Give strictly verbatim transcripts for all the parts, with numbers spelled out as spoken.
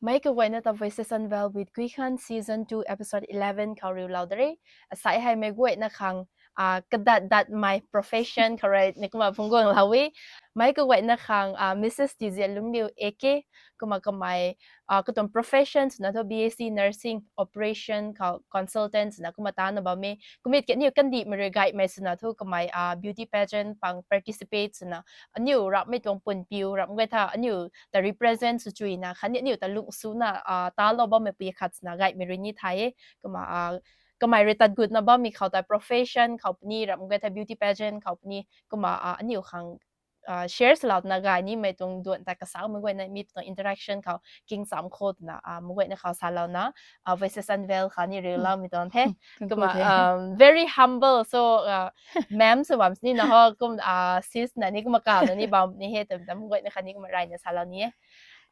Mei kaguayna ta Voices Unveiled with Guikhan Season two Episode eleven khou riulou dare. Asai hei mei guayna khang uh, kadat dat my profession khou rui ni kumna phungguang lou e. Mei kaguayna khang uh, Missus Tizia Lungliu A K, kumna kamei uh, katuang profession swna thu B S C nursing operation khou consultant swna kumna tana bam e. Kumit ke aniu kandihmei rui gaymei swna thu kamei uh, beauty pageant pang participate swna aniu ramhmei tuang pun piu ramh gay tha aniu ta represent sw chuina khatni aniu ta lung swna uh, talou bammei pui khat swna gaymei rui ni thay e. Kumna uh, kamei rui tat gutna bammei khou ta profession khou puni ramh gay tha beauty pageant khou puni kumna uh, aniu khang uh, share swlouna gay nimei tuang duan ta kasaumei guayna mi tuang interaction khou king cham kho twna uh, mei guayna khou salouna uh, Voices Unveiled khou ni riuloumei tuang the. Kumna um, very humble, so uh, ma'am sw bam sini na ho kum uh, sis na ni kumna kaw na ni bam ni he twm ta mei guayna khatni kumna rayna salou ni e.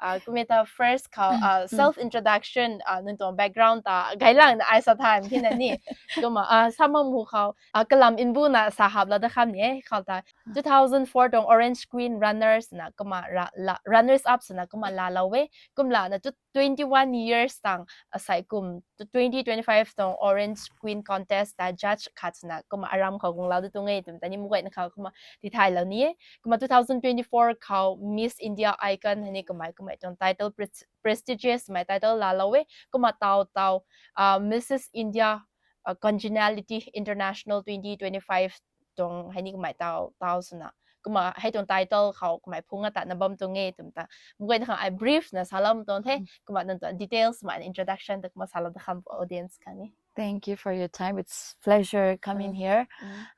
Uh, kumna ta first khou uh, self introduction uh, nang tuang background ta gaylang na ai sa time thina ni. Kumna uh, samam hu khou uh, kalam inbu na sa hap la da kham ni e khou ta two thousand four tuang Orange Queen runners na kumna ra, la, runners up swna kumna laalou e. Kumlana tu twenty-one years tang asai kum twenty twenty-five tuang Orange Queen contest ta judge khat swna kumna aram khou guanglou da tuang e twm ta ni mei guayna khou kumna tithaylou ni e. Kumna two thousand twenty-four khou Miss India Icon hei ni kamei kamei tuang title pres- prestigious mei title laalou e. Kumna taw taw uh, Missus India uh, Congeniality International twenty twenty-five tuang hei ni kamei taw taw swna kumna hei tuang title khou kamei phungna tatna bam tuang e twm ta mei guayna khang ai brief na saloumei tuang the. Kumna nang tuang details mei introduction ta kumna salou da kham audience khang ni. Thank you for your time. It's pleasure coming here.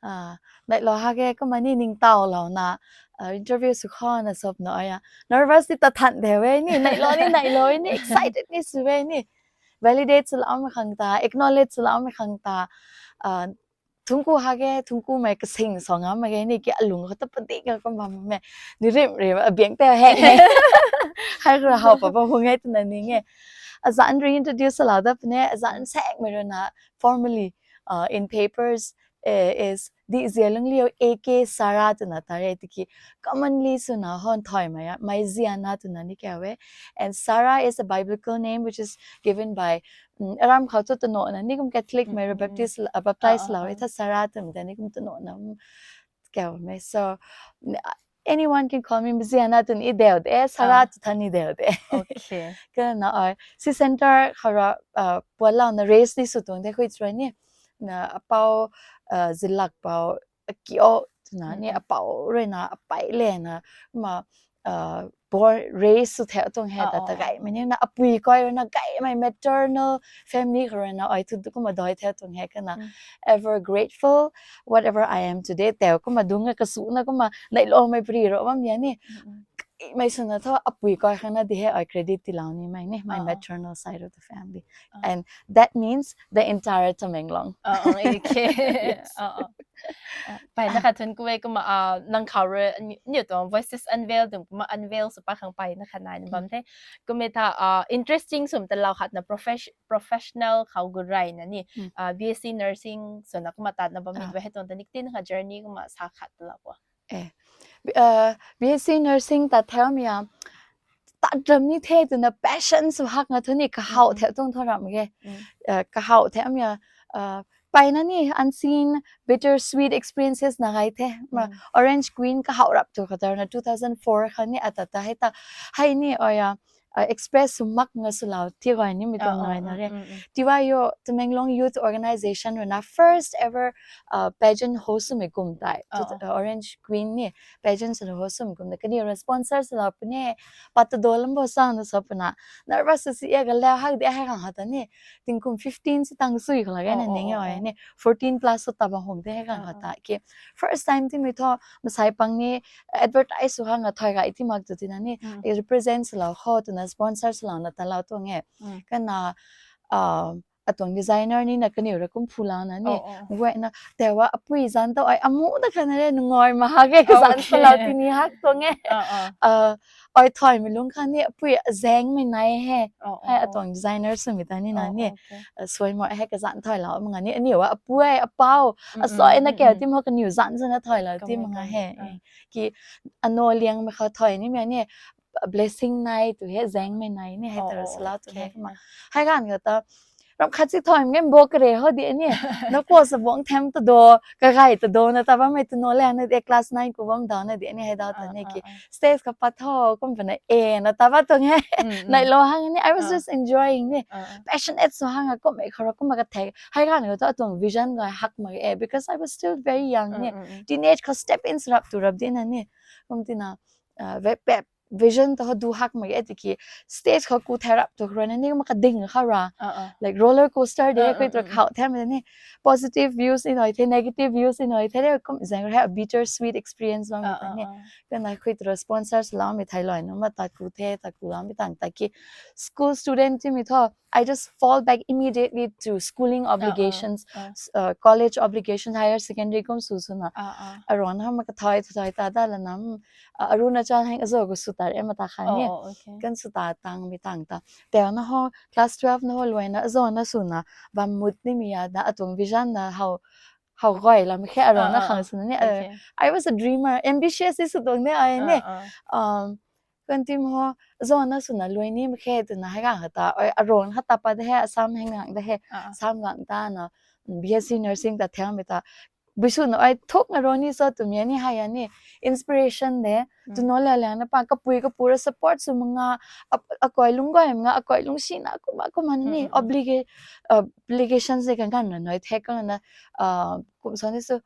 Uh, neihlou hak e kumna ni ningtowlouna uh, interview sw khana sop na aya nervous ti ta than de we ni, neihlou ni neihlou ni, excited ni sw we ni, validate swloumei khang ta, acknowledge swloumei khang ta uh, thungku hak e, thungkumei kasing sa ngam mak ge ni ki alung khou ta padik ka kum bammei ni rim rim abiang tei hek e. Hei khou ra how pa bam hung e twna ning e. Azanc reintroduce swlou da puni e, azanc sakmei rui na formally uh, in papers uh, is Tizia Lungliu A K Sarah twna ta re tiki commonly swna hon thaymei a mei ziana twna ni kau e. And Sarah is a biblical name which is given by um, aram khou tu tanona ni kum Catholic mei rui baptist uh, baptize lou e tha Sarah twm ta ni kum tanona um, kau me. So n- anyone can call me Mziana twna i deu de, Sarah tw tha ni deu de. Okay. Kumna ai si center khou ra uh, pualouna raise ni sw tuang de khui chura ni na apou uh, zilak pou akio twna ni apou rui na apei le na kumna uh, bor raise sw theu tuang he ta ta gaymei ni na apui koi rui na gaymei maternal family khou rui na ai thu kumna doi theu tuang he kumna ever grateful whatever I am today teu kumna dung e kasuna kumna neihloumei pari ro bam ya ni mei swna thu apui koi khang na di he ai credit tilou nimei ni my maternal side of the family and that means the entire Tamenglong. Pai na khat thun kuwe kumna nang khou rui niw tuang Voices Unveiled dum kumna unveil sw pa khang pai na khat nai na bam the. Kumna tha interesting swm ta lau khat na professional khou gu rey na ni B S C nursing swna kumna tat na bam mi tu hei tuang ta ni tin kha journey kumna sa khat ta lau po. B S C nursing tat theu mia tat ram ni the twna passion sw hak na thu ni kahaw theu tuang thu ram ge. Kahaw theu mia pai na ni unseen bitter sweet experiences na gai the. Orange Queen kahaw rap tu kha ta na two thousand four kha ni ata ta hei ta hei ni oya express sw mak nga swlou ti gay nimei tuang nai na re. Tiwa yo Tamenglong Youth Organization rui na first ever pageant host swmei kum tei Orange Queen ni pageant swna host swmei kum tei kaniw rui sponsor swlou puni pat ta do lam bo sang na sa puna nervous si e galau hak de hei khang ha ta ni tingkum fifteen si tang sui kha la gay na ning e ni fourteen plus sw ta bang hung de hei khang ha ta ki first time timei thu masai pang ni advertise sw khang a thai gay ti mak tu tina ni represent swlou kho twna sponsor swlouna talou tuang e. Kana atuang designer ni na kaniw ra kum phulouna ni guayna tewa apui zan ta ai amu ta kha na re nungai ma ha ge kazan swlou tini hak tuang e. Ai thaymei lungc khang ni apui azengmei nai he. Hei atuang designer swmei ta ni na ni suaimei hei kazan thaylou mak nga ni aniw a apui apou asai na keu ti mak kaniw zan swna thaylou ti mak nga he. Ki ano liangmei khou thay nimei ni blessing nai tu he, zaengmei nai ni hei ta rui salau tu he kumna. Hei ganv khou ta ram khat si thoi mei bo kare ho di ni. Na ko sa bong them ta do, kagay ta do na ta bammei tu no le na di, class nine ku bam dau na di ni hei dau ta ni ki. Stage khou pat tho kum puna e na ta ba tuang he. Nai lo hang ni, I was just enjoying ni. Passionate sw hang a kum e khou ra kum ka thek. Hei ganv khou ta atuang vision ga hak mak e, because I was still very young ni. Teenage khou step in srap tu rap di na ni. Kum tina, uh, ve pep vision ta ho du hak mak e tiki stage khou ku thai rap tu khou na ni kum ka ding khou ra. Like roller coaster de khui tu khou them ni positive views ni noi the, negative views ni noi the, kum zang re, a bitter sweet experience bam ta ni. Kana khui tu sponsors lau mi thai loi na ma ta ku the, ta ku lau mi tang ta ki school student ti mi tho. I just fall back immediately to schooling obligations, uh, college obligations, higher secondary kum su su na. Aron ha ma ka thoi thoi ta da la nam, uh, Arunachal hang azo gu su tar e ma ta kha ni. Kan su ta tang mi tang ta. Teu na ho, class twelve na ho luai na azo na su na, bam mut ni mi ya da, atuang vision na how, how goi lam khe aron na khang su na ni. Uh, I was a dreamer, ambitious i su tuang ni ai ni. Um, Kan tim ho, zona suna luai ni mak khe twna hei gang kha ta, oi, aron kha ta pat he, Assam hei ngang da he, Assam gang ta na, B S C nursing ta thiang mi ta. Bui suna oi thuk na ron ni so twmei ni hei a ni, inspiration de, tu no la la na pa, kapui kapu ra support sw manga, ap-, akoi lung goi manga, akoi lung si na, kuma, kuma ni, obliga-, obligations de kan kan na noi thek kan na, ah, kum sa ni su,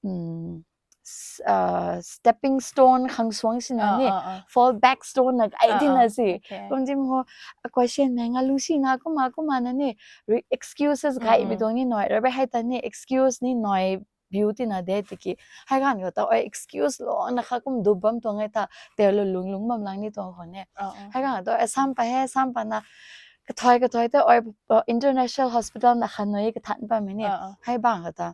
um, s-, uh, stepping stone khang suang si na ni, fall back stone na kai di na si. Kum tim ho, a question na nga lu si na kuma, kuma na ni, re-, excuses kai mi tuang ni noi, rabe hei ta ni, excuse ni noi, beauty na de tiki. Hei gan kha ta, oi, excuse lo na kha kum du bam tuang hei ta, teu lo lung lung bam lang ni tuang ho ne. Hei gan kha ta, oi, Assam pa he, Assam pa na, kathoi, kathoi ta, oi, uh, international hospital na khan noi kathan pa mi ni. Hei bang kha ta.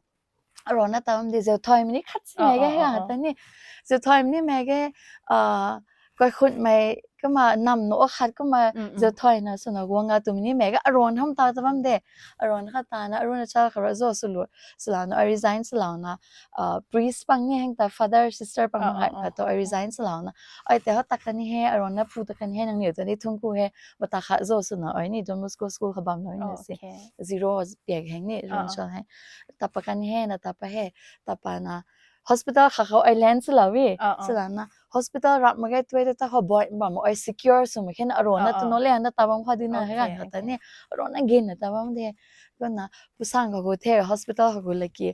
Aron na ta bam de, zeu thoi mi ni khat si mei ge, hei gan kha ta ni. Zeu thoi mi ni mei ge, uh, koi khun mei, kuma nam no khat kuma, zeu thoi na suna guang a tu mi ni mei ge, aron ham ta ta bam de. Aron kha ta na, Arunachal kha ra zo su lu, su lau na, I resign su lau na, uh, priest pang ni heng ta, father, sister pang ma hai kha to, I resign su lau na. Oi, te ho ta kha ni he, aron na phu ta kha ni he, nang niu ta ni thung ku he, ba ta kha zo su na, oi ni, Don Bosco school kha bam lo ni si. Zero piak heng ni, Arunachal heng. Ta pa kha ni he, na ta pa he, ta pa na, hospital kha khou ai land sw lau e. Sw lau na, hospital rap mak ge tu e ta khou boi bam ai secure sw mak khe na, aron na tu no le na ta bam kha di na hei gan kha ta ni, aron na gen na ta bam de. Ko na, pusang kha gu the, hospital kha gu laki,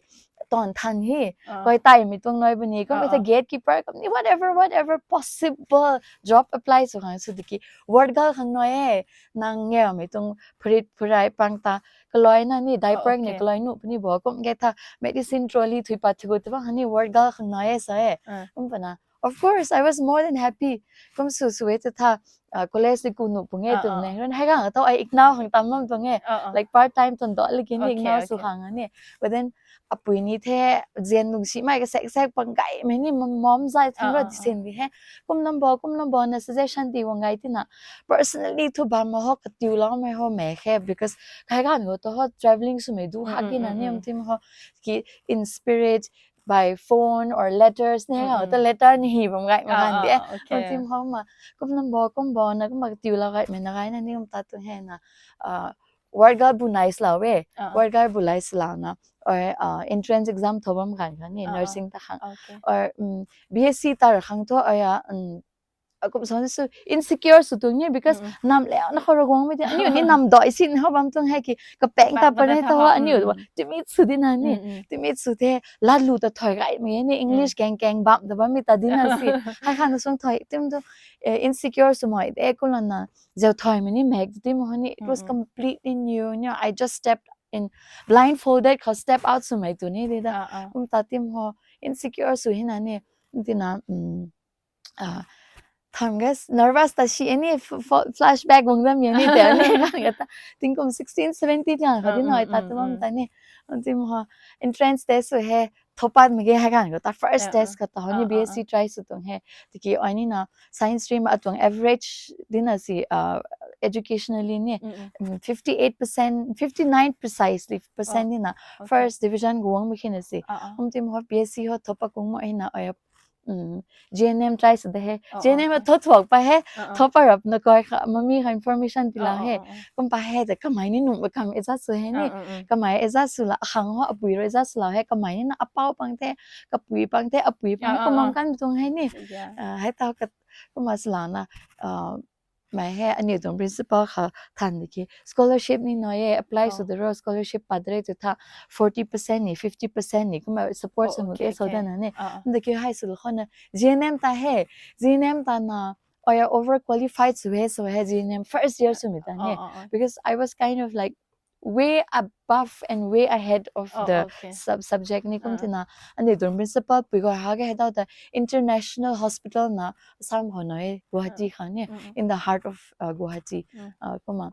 ton than hi, koi tai mi tuang noi bu ni, kum ta gatekeeper, kum ni whatever, whatever possible job apply sw khang sw diki, ward girl khang noi e, nang nge mi tuang phurit phurai pang ta, kaloi na ni, diaper ni, kaloi nu puni bo, kum ge tha, medicine trolley thui pa thui gu ta bang ni, ward girl khang noi e sa e. Kum pa na, of course, I was more than happy. Kum su su e ta tha, uh, college ni ku nu pung e tu ne. Ran hei gang ta, ai iknau khang tam mam tuang e. Like part time ton do lagi ni, iknau su khang ni. But then, apui ni the, zian lung si mai ka sek sek pang gai mei ni, mom, mom zai thang ra di sin di he. Kum lam bo, kum lam bo na suggestion di wang gai ti na. Personally, thu bam ma ho, ka tiu lau mei ho mei khe, because kai gan go to ho, traveling sw mei du ha ki na ni, um tim ho, ki in spirit, by phone or letters ni, ha, ta letter ni hi bam gai ma gan di e. Um tim ho ma, kum lam bo, kum bo na, kum ma ka tiu lau gai mei na gai na ni, um ta tu he na, uh, ward girl bu nai sw lau e, ward girl bu lai sw lau na, or, uh, entrance exam tho bam gan gan ni, nursing ta khang. Or, um, B S C ta ra khang tho, or, uh, um, a kum sa ni su insecure sw tuang ni, because nam le na khou ra guang mei di, aniu ni nam doi sin ho bam tuang he ki, ka peng ta pa ne ta ho, aniu, timid sw di na ni, timid sw the, la lu ta thoi gai mei ni, English keng keng bam ta bam mi ta di na si, hai khan sung thoi, tim tu, eh, insecure sw mei de, kum la na, zeu thoi mei ni mek, tim ho ni, it was completely new, you know, I just stepped in, blindfolded khou step out sw mei tu ni di da, kum ta tim ho, insecure sw hi na ni, ti na, um, ah, tham guys, nervous ta si ani, f-, f-, flashback bung dam ani te ani kan ga ta. Tingkum sixteen, seventeen kan kha di noi ta tu bam ta ni. Anti mo entrance test sw he, thopat mei ge hai kan ga ta first test kha ta ho ni B S C try sw tuang he. Tiki ai ni na science stream atuang average di na si, ah, educationally ni, mm, fifty-eight percent, fifty-nine precisely percent di na first division guang mei khe na si. Um tim ho B S C ho thopat kung mo ai na ai um, G N M try sw de he. Oh, G N M okay. Tho thuak pa he. Uh-uh. Tho pa rap na koi kha, mami kha information ti la Uh-uh, he. Uh-uh. Kum pa he de kamei ni num kam e za sw he ni. Uh-uh, uh. Kamei e za sw la, khang ho apui ro e za sw la he. Kamei ni na apau pang the, kapui pang the, apui pang Uh-uh, uh. Kumang kan tung he ni. Yeah. Uh, hei tau ka, kuma sw la na, uh, mei he aniu tuang principal kha than de ki scholarship ni nai e, apply Oh. Sw de ro scholarship pat de re tu tha forty percent ni, fifty percent ni, kuma support Oh, sw mu okay, de so okay. Da na ni. Uh-uh. Nda ki hai sw lo kho na G N M ta he, G N M ta na, oh yeah, overqualified sw he, so he G N M first year sw mi ta ni. Uh-uh, uh. Because I was kind of like way above and way ahead of Oh, the okay. Sub-, subject ni kum Uh. Tina. Aniu tuang principal pui goi ha ke he tau ta international hospital na Assam ho nai Guwahati Uh. Kha ni, Mm, mm. In the heart of, uh, Guwahati. Mm. Uh, kuma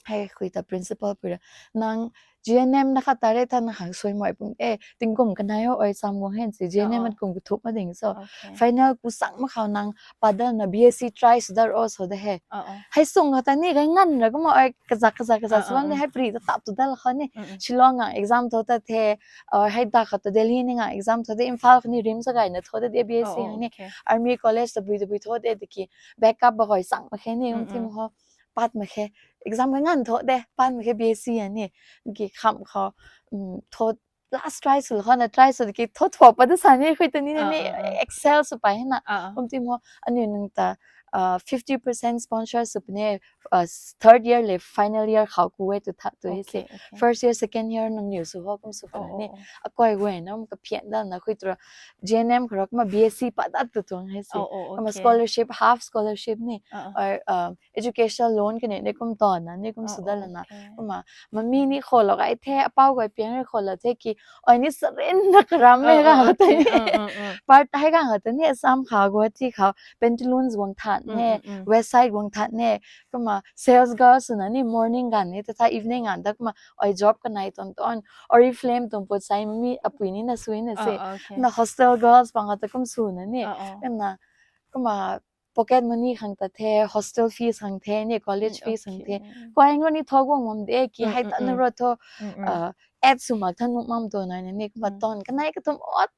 hei khui ta principal pui ra. Nang G N M na kha ta re tha na khang sui moi pung e, tingkum kanai ho oi sam guang hen si, G N M Oh, oh. At kum kathuk ma ding so. Okay. Final ku sang ma khau nang padal na B S C try sw dar o so de he. Oh, oh. Hei sung kha ta ni gai ngan ra kuma oi kazak, kazak, kazak Oh, sw oh, bam de oh. Hei pri ta tap tu dal kha ni. Mm, mm. Shillong ngang exam tho ta the, uh, hei da kha ta Delhi ni ngang exam tho de, Imphal kha ni RIMS sa gai na tho de, de B S C Oh, oh, ni. Okay. Army college ta bui, ta bui tho de, de ki backup ba goi sang ma khe ni, Mm, um, tim mm. Ho. Pat ma khe, exam ka ngan tho de, pat ma khe B S C a ni, ki kham kho, um, tho last try sw kho na try sw ki tho tho pa de sa ni, khui ta ni ni, Oh, oh, oh. Excel sw pa he na, Oh, oh. Um, tim ho, aniu nang ta, uh, fifty percent sponsor sw pa ni, uh, third year le final year khou ku e tu tha, tu he si. Okay, okay. First year, second year nang niu sw ho kum sw pa Oh, ni. Oh, oh. Akoi we na, um, ka phian da na khui tu ra, G N M khou ra, kuma B S C pa dat tu tuang he si. Oh, oh, Kuma okay. Scholarship, half scholarship ni, Oh, oh. Or, um, educational loan kani ni kum taw na, ni kum Oh, sw da oh, la na. Okay. Kuma, mami ni kho lo gai the, apau goi piang re kho lo the ki, oi ni sarin na karam Oh, me oh, ga okay. Ta ni. Mm, mm, mm. Part hei ga ta ni, Assam kha, Guwahati kha, pantaloons guang than Mm, ne, mm, mm. West side guang than ne, kuma sales girls na ni morning gan ni, ta tha evening gan ta kuma, oi job kanai ton ton, Oriflame tuang put sai mami apui ni na sui na se. Oh, okay. Na hostel girls pang ta kum sw na ni. Oh, oh. Kana, kuma, pocket money khang ta the, hostel fees khang the, ni college Mm, fees khang the. Okay. Koi ngo ni tho guang mam de ki, Mm, hai mm, ta na mm. Ro tho, Mm, mm. Uh, at sw mak tha nu mam to na ni, kuma Mm. Ton, kanai ka tum ot,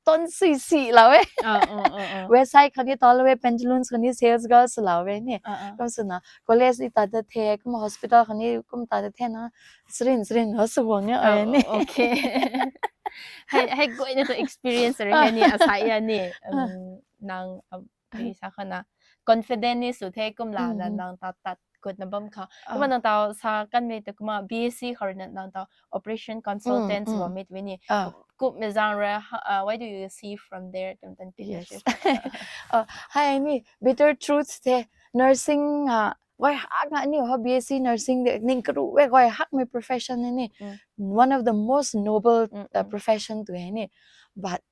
ton sui si la we. Ah, oh, oh, oh. West side khang ni tol we, pantaloons khang ni sales girls la we ni. Ah, ah. Kum sw na, college ni ta ta the, kuma hospital khang ni kum ta ta the na, srin, srin, ho sw guang ni, Ah, oi ni. Oh, okay. Hai, hai goi na tu experience re Ah. Hai ni, asai ya ni. Ah. Um, nang, um, Ei sa khou na confident ni sw the kum la na Mm. Nang ta tat kut na bam kha. Ah. Kumna nang tau sa kan me ta kumna B S C khou rui na nang tau operation consultant Mm, mm. Wa mit we ni. Ah. Kum me zang ra, ha, ah, what do you see from there? Tum tan pi Yes. Yes. Ah, hai ni, bitter truth the. Nursing, ah, goi hak nga ni ho B S C nursing de, ning karu we goi hak me profession ni ni. Mm. One of the most noble, Mm, uh, mm. Profession tu he ni. But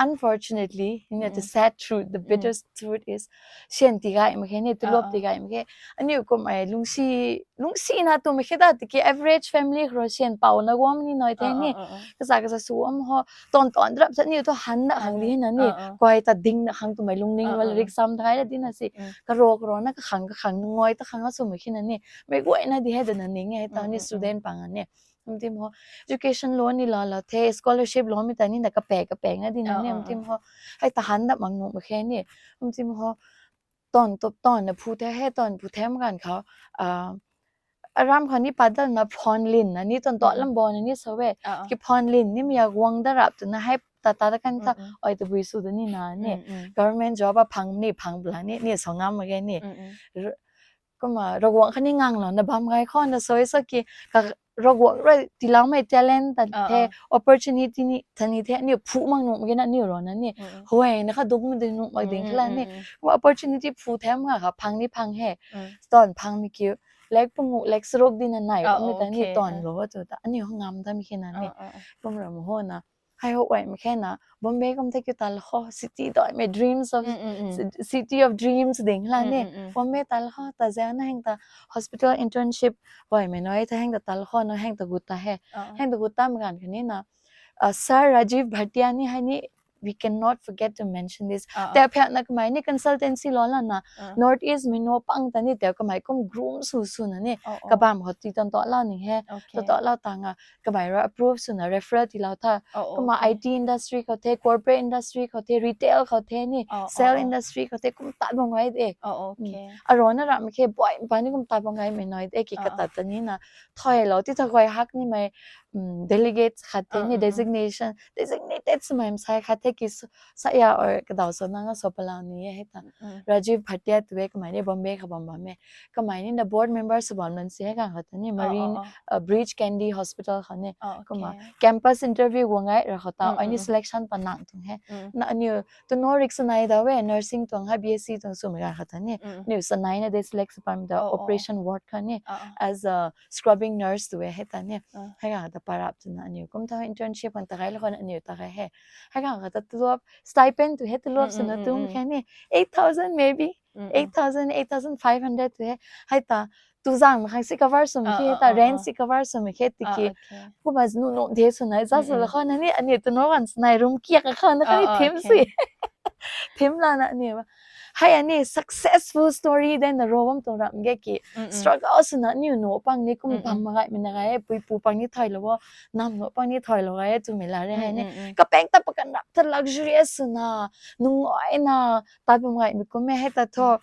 unfortunately, you know, the Mm. Sad truth, the Mm. Bitter truth is, syan ti gai mak khe ni, tulop Ah, ah. Ti gai mak khe. Aniu kum ai lungsi, lungsi na tu mak khe da, tiki average family khou syan pau na guam ni noi the Ah, ni. Ah, ah, ah. Kaza kaza sw am ho, ton ton drap sa ni tu han na Ah, hang ah. Di na ni. Ah, ah. Koi ta ding na khang tu mai lungning Ah, wal ah, rik ah. Sam thai la di na si. Mm. Karo karo na kakhang kakhang ngoi ta khang a sw mak khe na ni. Mei guay na di he da na ning e, ta Mm, ni mm, mm. Student pang a ni. Kum tim ho, education loan ni la la the, scholarship loan mi ta ni na kape kape nga di na Ah, ni, ah, kum tim ah. Ho, hai ta han da mang nu mak khe ni, kum tim ho, ton top ton na phu the he, ton phu the mak kan khou, ah, aram khou ni padal na phone lin na ni ton ton Mm, mm. Lam bon na ni sa we, Ah, ah. Ki phone lin ni mi ya guang da rap tu na hai ta ta da kan ta, Mm, mm. Oi ta bui su da ni na ni, Mm, mm. Government job a phang ni phang bla ni, ni sa ngam mak ge ni. Mm, mm. R-, Kumna, Ravguangc khatni ngang lou na bam gai khou na soi sa ki, ka Ravguangc rui tiiloumei talent ta Ah, the, ah. Opportunity ni, ta ni the, aniu phu mak nuh mak ge na aniu rui na ni. Mm, mm. Huay na kha duk mak ding nuh mak ding Mm, khala mm, ni. Mm, mm. Kumna opportunity phu the mak kha phang ni phang he. Mm. Ton phang mi kiu. Lek pungu, lek saruk di na nai Ah, puni ta ni okay. Ton Ah. Lou tu ta. Aniu ngam ta mi khe na ni. Ah, ah, ah. Kumna ram ho na. Hei ho uai mak khe na, Bombay kum the kiu ta la kho, city doi mei dreams of, Mm, mm, mm. ci-, city of dreams ding la Mm, ne. Mm, mm. Bombay ta la kho, ta zia na heng ta hospital internship, uai mei noi ta heng ta ta la kho, na heng ta gut ta he. Ah. Heng ta gut ta mi ganv khatni na, ah, Sir Rajiv Bhatia ni hei ni we cannot forget to mention this. Tei phauna kamei ni consultancy lou lana North East mei nac pang ta ni tei kamei kum groom sw swna ni kabam khou ti tan ta lou ni he. Ta ta lou tanga kamei rui approve swna referral ti lou tha. Kumna I T industry khou the, corporate industry khou the, retail khou the ni, sale industry khou the, kum tat bam gay de. Arana ramh khe boi pa ni kum tat bam gay mei nai de ki kata ta ni na. Thoi lou ti tha guay hak ni mei delegate khat the ni, designation, designated swmei masai khat the ki sa ya or kadaw sw na nga sw palang ni e hei ta. Rajiv Bhatia tu e kamei ni Bombay kha bam bam e. Kamei ni na board member sw bam lan si hei kang khat ni Marine Breach Candy Hospital kha ni. Kumna campus interview guang gay ra khou ta ai ni selection panang tuang he. Na aniu tu no rik sanai da we nursing tuang ha B S C tuang swmei gan khat ni. Aniu sanai na de select sw pam da operation ward kha ni as a scrubbing nurse tu e hei ta ni. Hei kang khat ta parap tu na aniu kum ta internship kan ta gay la khou na aniu ta gay he. Hei kang khat ta tu stipend tu he tu lop swna tum khe ni eight thousand maybe eight thousand, eight thousand five hundred tu he. Hei ta tu zang ma khang si cover swmei khe ta rent si cover swmei khe tiki. Kumna nu nu de swna za sw la khou na ni aniu tu no kan swna room kiak ka khou na kha ni thim si thim lana aniu hei ani successful story de na ro bam tuang ram ge ki struggle swna aniu nac pang ni kum bam ma gay mei na gay pui pu pang ni thoi lou o nam nac pang ni thoi lou gay twmei la re hei ni. Kapeng ta pakan rap ta luxurious swna nungai na tat bam gay mei kum e hei ta thu.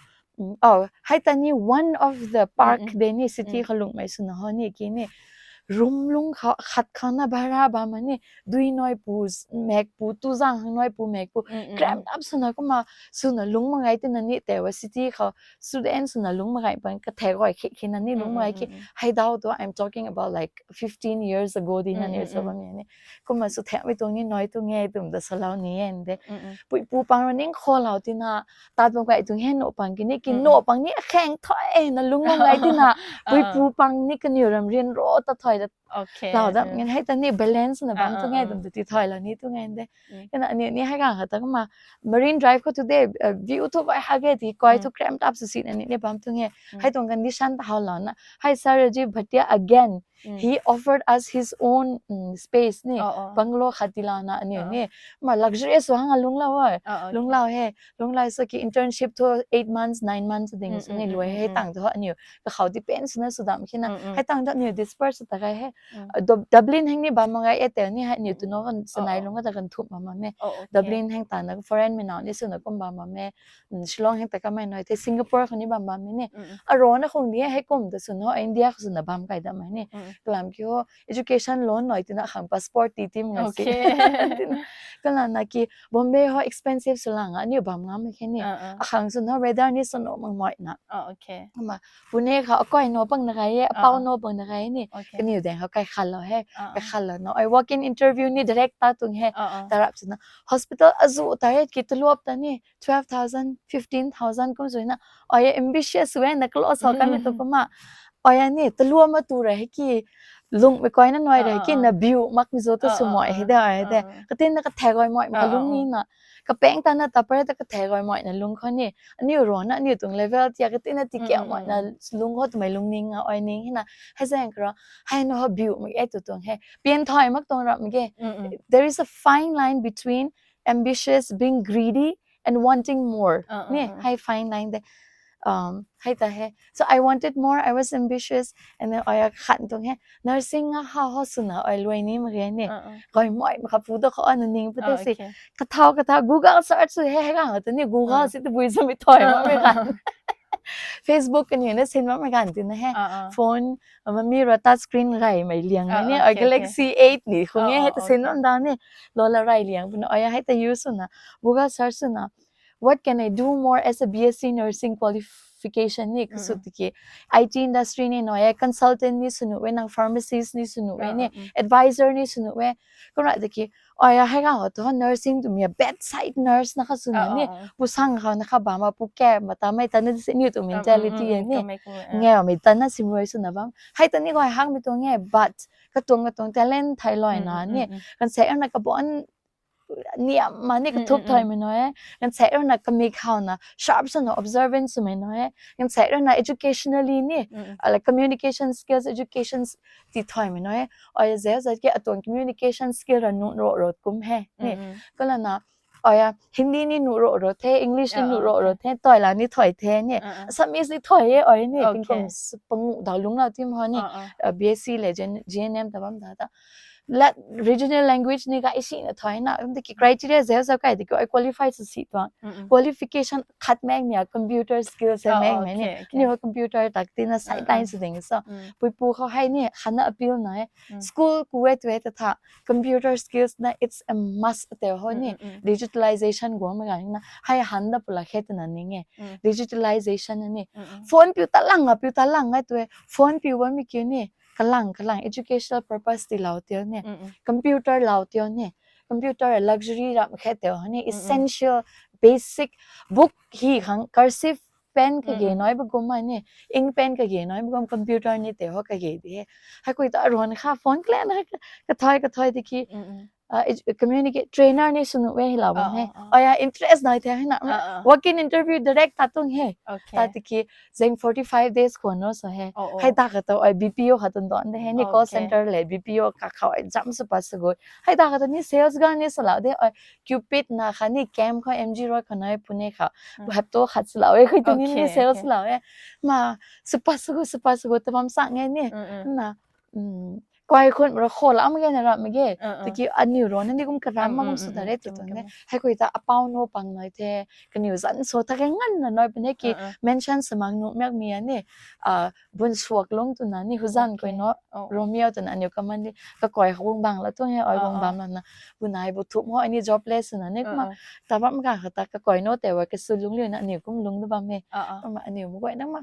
Hei ta ni one of the park de ni city kha lungmei swna ho ni ki ni room lung khat khang na bara bam ma ni dui noi pu mek pu tu zang hang noi pu mek pu cramp up swna kumna swna lung ma gay tina ni tei wa city khou student swna lung ma gay pan kathek guay khik khina ni lung ma gay ki hei dau tu I'm talking about like fifteen years ago di na ni sw bam ni. Kumna sw thekmei tuang ni noi tu nge tum da salou ni e de. Pui pu pang ra ning khou lou tina tat bam gay tuang he nac pang ki ni ki nac pang ni akheng thoi na lung bam gay tina pui pu pang ni kaniw ram rian ro ta thoi da lau dam ngen hei ta ni balance na bam tu nge tum da ti thoi lou ni tu nge de. Kena aniu ni hei kang khat ta kumna Marine Drive khou tu de view thu gay ha ge ti koi thu cramp up sw si na ni ni bam tu nge. Hei tuang condition ta how lou na hei Sir Rajiv Bhatia again he offered us his own space ni bungalow khat ti lana aniu ni ma luxurious hang a lunglau o lunglau he lunglau sw ki internship thu eight months nine months ding sw ni luai hei tang thu aniu kakhou depend swna sw dam khina hei tang thu aniu disperse ta gay he. Dublin hang ni bam ma gay e tei ni hei aniu tu no kan sanai lung ka ta kan thup bam ma me. Dublin hang ta na foreign mei nau ni swna kum bam ma me. Shillong hang ta kamei noi tei Singapore khou ni bam bam mei ni. Arana khung di hei kum ta sw no India khou swna bam kai dam mei ni. Kalam ki ho education loan noi tina khang passport ti tim nga si. Kala na ki Bombay ho expensive sw lang aniu bam ngam khe ni. Akhang sw no weather ni sw no mang moi na. Kumna Pune khou akai nac pang na gay e apau nac pang na gay ni. Kaniw deng khou kai khat lou he. Kai khat lou na ai walk in interview ni direct ta tuang he. Tarap swna hospital azu ta he ki taluap ta ni twelve thousand, fifteen thousand kum sw na. Ai ambitious we na close ho kamei tu kumna ai ni taluap ma tu ra he ki lungmei koi na noi ra he ki na biu makmei zo ta sw moi he de ai de katin na kathek gay moi ma lung ni na. Kapeng ta na ta pare ta kathek gay moi na lung khou ni aniu rana aniu tuang level tia katin na ti kiak moi na lung khou twmei lungning a ai ning hina hei zaeng kara hei na ho biu mak e tu tuang he pian thoi mak tuang rap mak ge. There is a fine line between ambitious, being greedy and wanting more ni hei fine line de. Hei ta he so I wanted more, I was ambitious and then ai khat tuang he nursing a ha ho swna ai luai ni mak ge ni. Gay moi mak kha pu da khou ana ning pu de si kathau kathau Google search sw he hei kang ta ni Google si tabui swmei thoi makmei kan Facebook kaniw na sin makmei kan tina he phone mami ra touch screen gaymei liang ni ai Galaxy eight ni khung e hei ta sin lam da ni. Lola rai liang puna ai hei ta use swna Google search swna what can I do more as a B S C nursing qualification ni kasu tiki I T industry ni noi e consultant ni sw nuh e nang pharmacist ni sw nuh e ni advisor ni sw nuh e. Kumna tiki ai hei kang ho tu nursing twmei bedside nurse na kha sw na ni pusang khou na kha bam a pu ke ma ta mei ta na si ni tu mentality e ni ngeumei ta na sim rui sw na bam hei ta ni gay hangmei tuang e but katuang katuang talent thai loi na ni kan se na kabon niam ma ni kathuk thoimei nai e. Kan se rana kamik hau na sharp swna observant swmei nai e. Kan se rana educationally ni like communication skills education ti thoimei nai e. Ai ze zat ki atuang communication skill ra nu ro ro kum he ni. Kalana Oya, Hindi ni nu ro ro the, English ni nu ro ro the, toi la ni thoi the ni. Assamese ni thoi e, oya ni, tingkum pangu dau lungc la tim ho ni. B S C le G N M ta bam ta ta. La regional language ni ka isi na thoi na, um, tiki criteria zeu zeu kai tiki oi qualify sw si tuang. Qualification khat meng mia computer skills he meng mei ni. Ni ho computer tak ti na sideline sw ding so. Puipu khou hei ni khana appeal na e. School kuwe tuwe ta tha computer skills na it's a must te ho ni. Digitalization guang mei ga ni na hei han da pula khe twna ning e. Digitalization na ni. Phone piu ta lang a, piu ta lang a tuwe. Phone piu bam mi kiu ni. Kalang, kalang, educational purpose ti lau tio ni. Computer lau tio ni. Computer luxury ram khe teo ni. Essential, basic, book hi khang cursive pen kage noi bagum ni. Ink pen kage noi bagum computer ni te ho kage di he. Hei kui ta aron kha phone kle na kathoi, kathoi di ki. Communicate trainer ni sunu we hi lau bam he. Oya interest noi the hei na. Walk in interview direct ta tung he. Ta tiki zeng forty five days khwan no so he. Hei ta kha to ai B P O kha tun don de he ni call center le B P O ka khou ai jam sw pa sw gui. Hei ta kha to ni sales guy ni sw lau de ai Cupid na kha ni camp kha M G Road kha noi Pune kha. Hap to khat sw lau e khui tu ni ni sales sw lau e. Ma sw pa sw gui, sw pa sw gui ta bam sa nge ni. Na Koi khun ra kho la am ge na ram ge. Tiki aniu ro na ni kum karam ma kum su ta re tu tun de. Hei koi ta apau no pang noi the. Kaniw zan so ta ke ngan na noi pune ki mention samang nu mek mi ani. Bun suak lung tu na ni huzan koi no. Romeo tu na aniu kaman di. Ka koi hung bang la tu he oi hung bang la na. Bunai bu thup ho ani jobless na ni kuma. Ta bam ka kha ta ka koi no te wa ke su lung liu na aniu kum lung du bam he. Ama aniu mu koi na ma.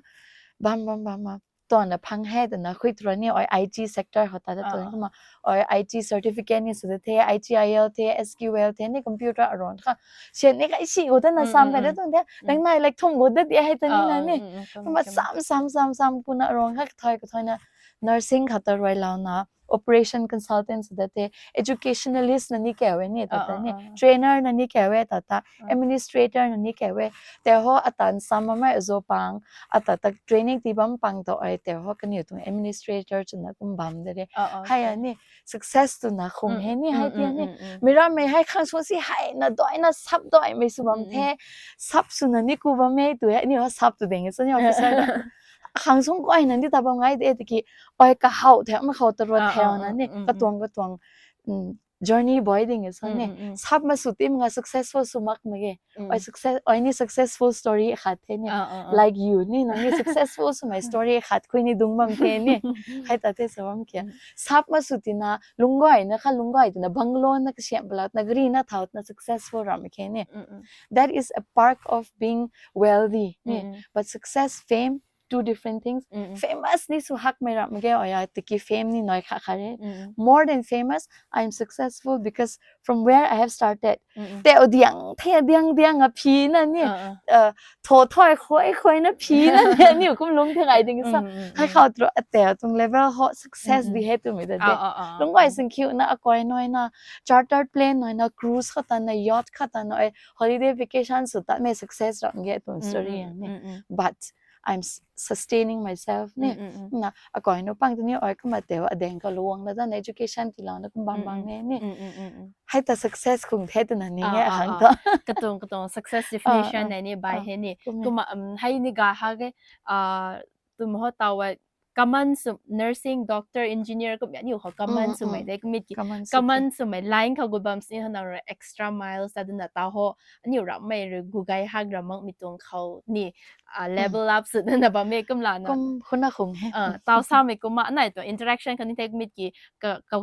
Bam bam bam ma. Tuang na phang he twna khui tura ni oi I T sector khou ta ta tuang kumna oi I T certificate ni sw de the, I T I L the, S Q L the ni computer aron kha. Sian ni kai si gu ta na sam kai da tuang the. Nang nai like thum gu da di hei ta ni na ni. Kumna sam sam sam sam kuna aron kha kathoi kathoi na nursing kha ta rui lau na operation consultant sw da the, educationalist na ni kau e ni ta ta ni, trainer na ni kau e ta ta, administrator na ni kau e. Te ho atan sam mamei azo pang ata ta training ti bam pang ta ai te ho kaniw tuang administrator chuna kum bam de re. Hei a ni success tu na khung he ni hei ti ni. Miram mei hei khang sung si hei na doi na sap doi mei sw bam the. Sap sw na ni ku bam mei tu he ni ho sap tu ding e sa ni officer na. Khang sung koi na ni ta bam ngai de tiki oi kahau the ma khou ta ro the na ni katuang katuang journey boi ding e sa ni. Sap ma sw tim nga successful sw mak ma ge. Oi success, oi ni successful story khat the ni. Like you ni na ni successful sw my story khat khui ni dung bam the ni. Hei ta the sa bam kia. Sap ma sw ti na lunggoi na kha lunggoi ti na bungalow na kasiam pala na gari na thau na successful ram khe ni. That is a part of being wealthy ni. But success, fame, two different things. Famous ni sw hak mei ram ge oya tiki fame ni noi kha kha re. More than famous, I am successful because from where I have started. Te o diang the diang diang a phi na ni. Tho thoi khoi khoi na phi na ni ni kum lung the ngai ding sa. Hei khau tro a te tung level ho success di he tu mi da de. Lung gai sing khiu na a koi noi na chartered plane noi na cruise kha ta na yacht kha ta na holiday vacation sw ta me success ram ge tu story ni. But I'm sustaining myself ni. Na akoi no pang tini oi kama teo adeng ka luang na dan education ti la na kum bam bang ne ni. Hei ta success kung the tu na ni nge akhang to. Katung katung success definition na ni bai he ni. Kuma hei ni ga ha ge tum ho tawa common sw nursing, doctor, engineer kum ya ni ho common sw mai de kumit ki common sw mai line kha gu bam sini ho na extra miles ta dun na ta ho. Aniu ram mei ru gu gai hak ram mang mi tuang khou ni level up sw na bam e kum la na. Kum khuna khung he. Tau sa mei kum ma nai tuang interaction kani thek mit ki ka ka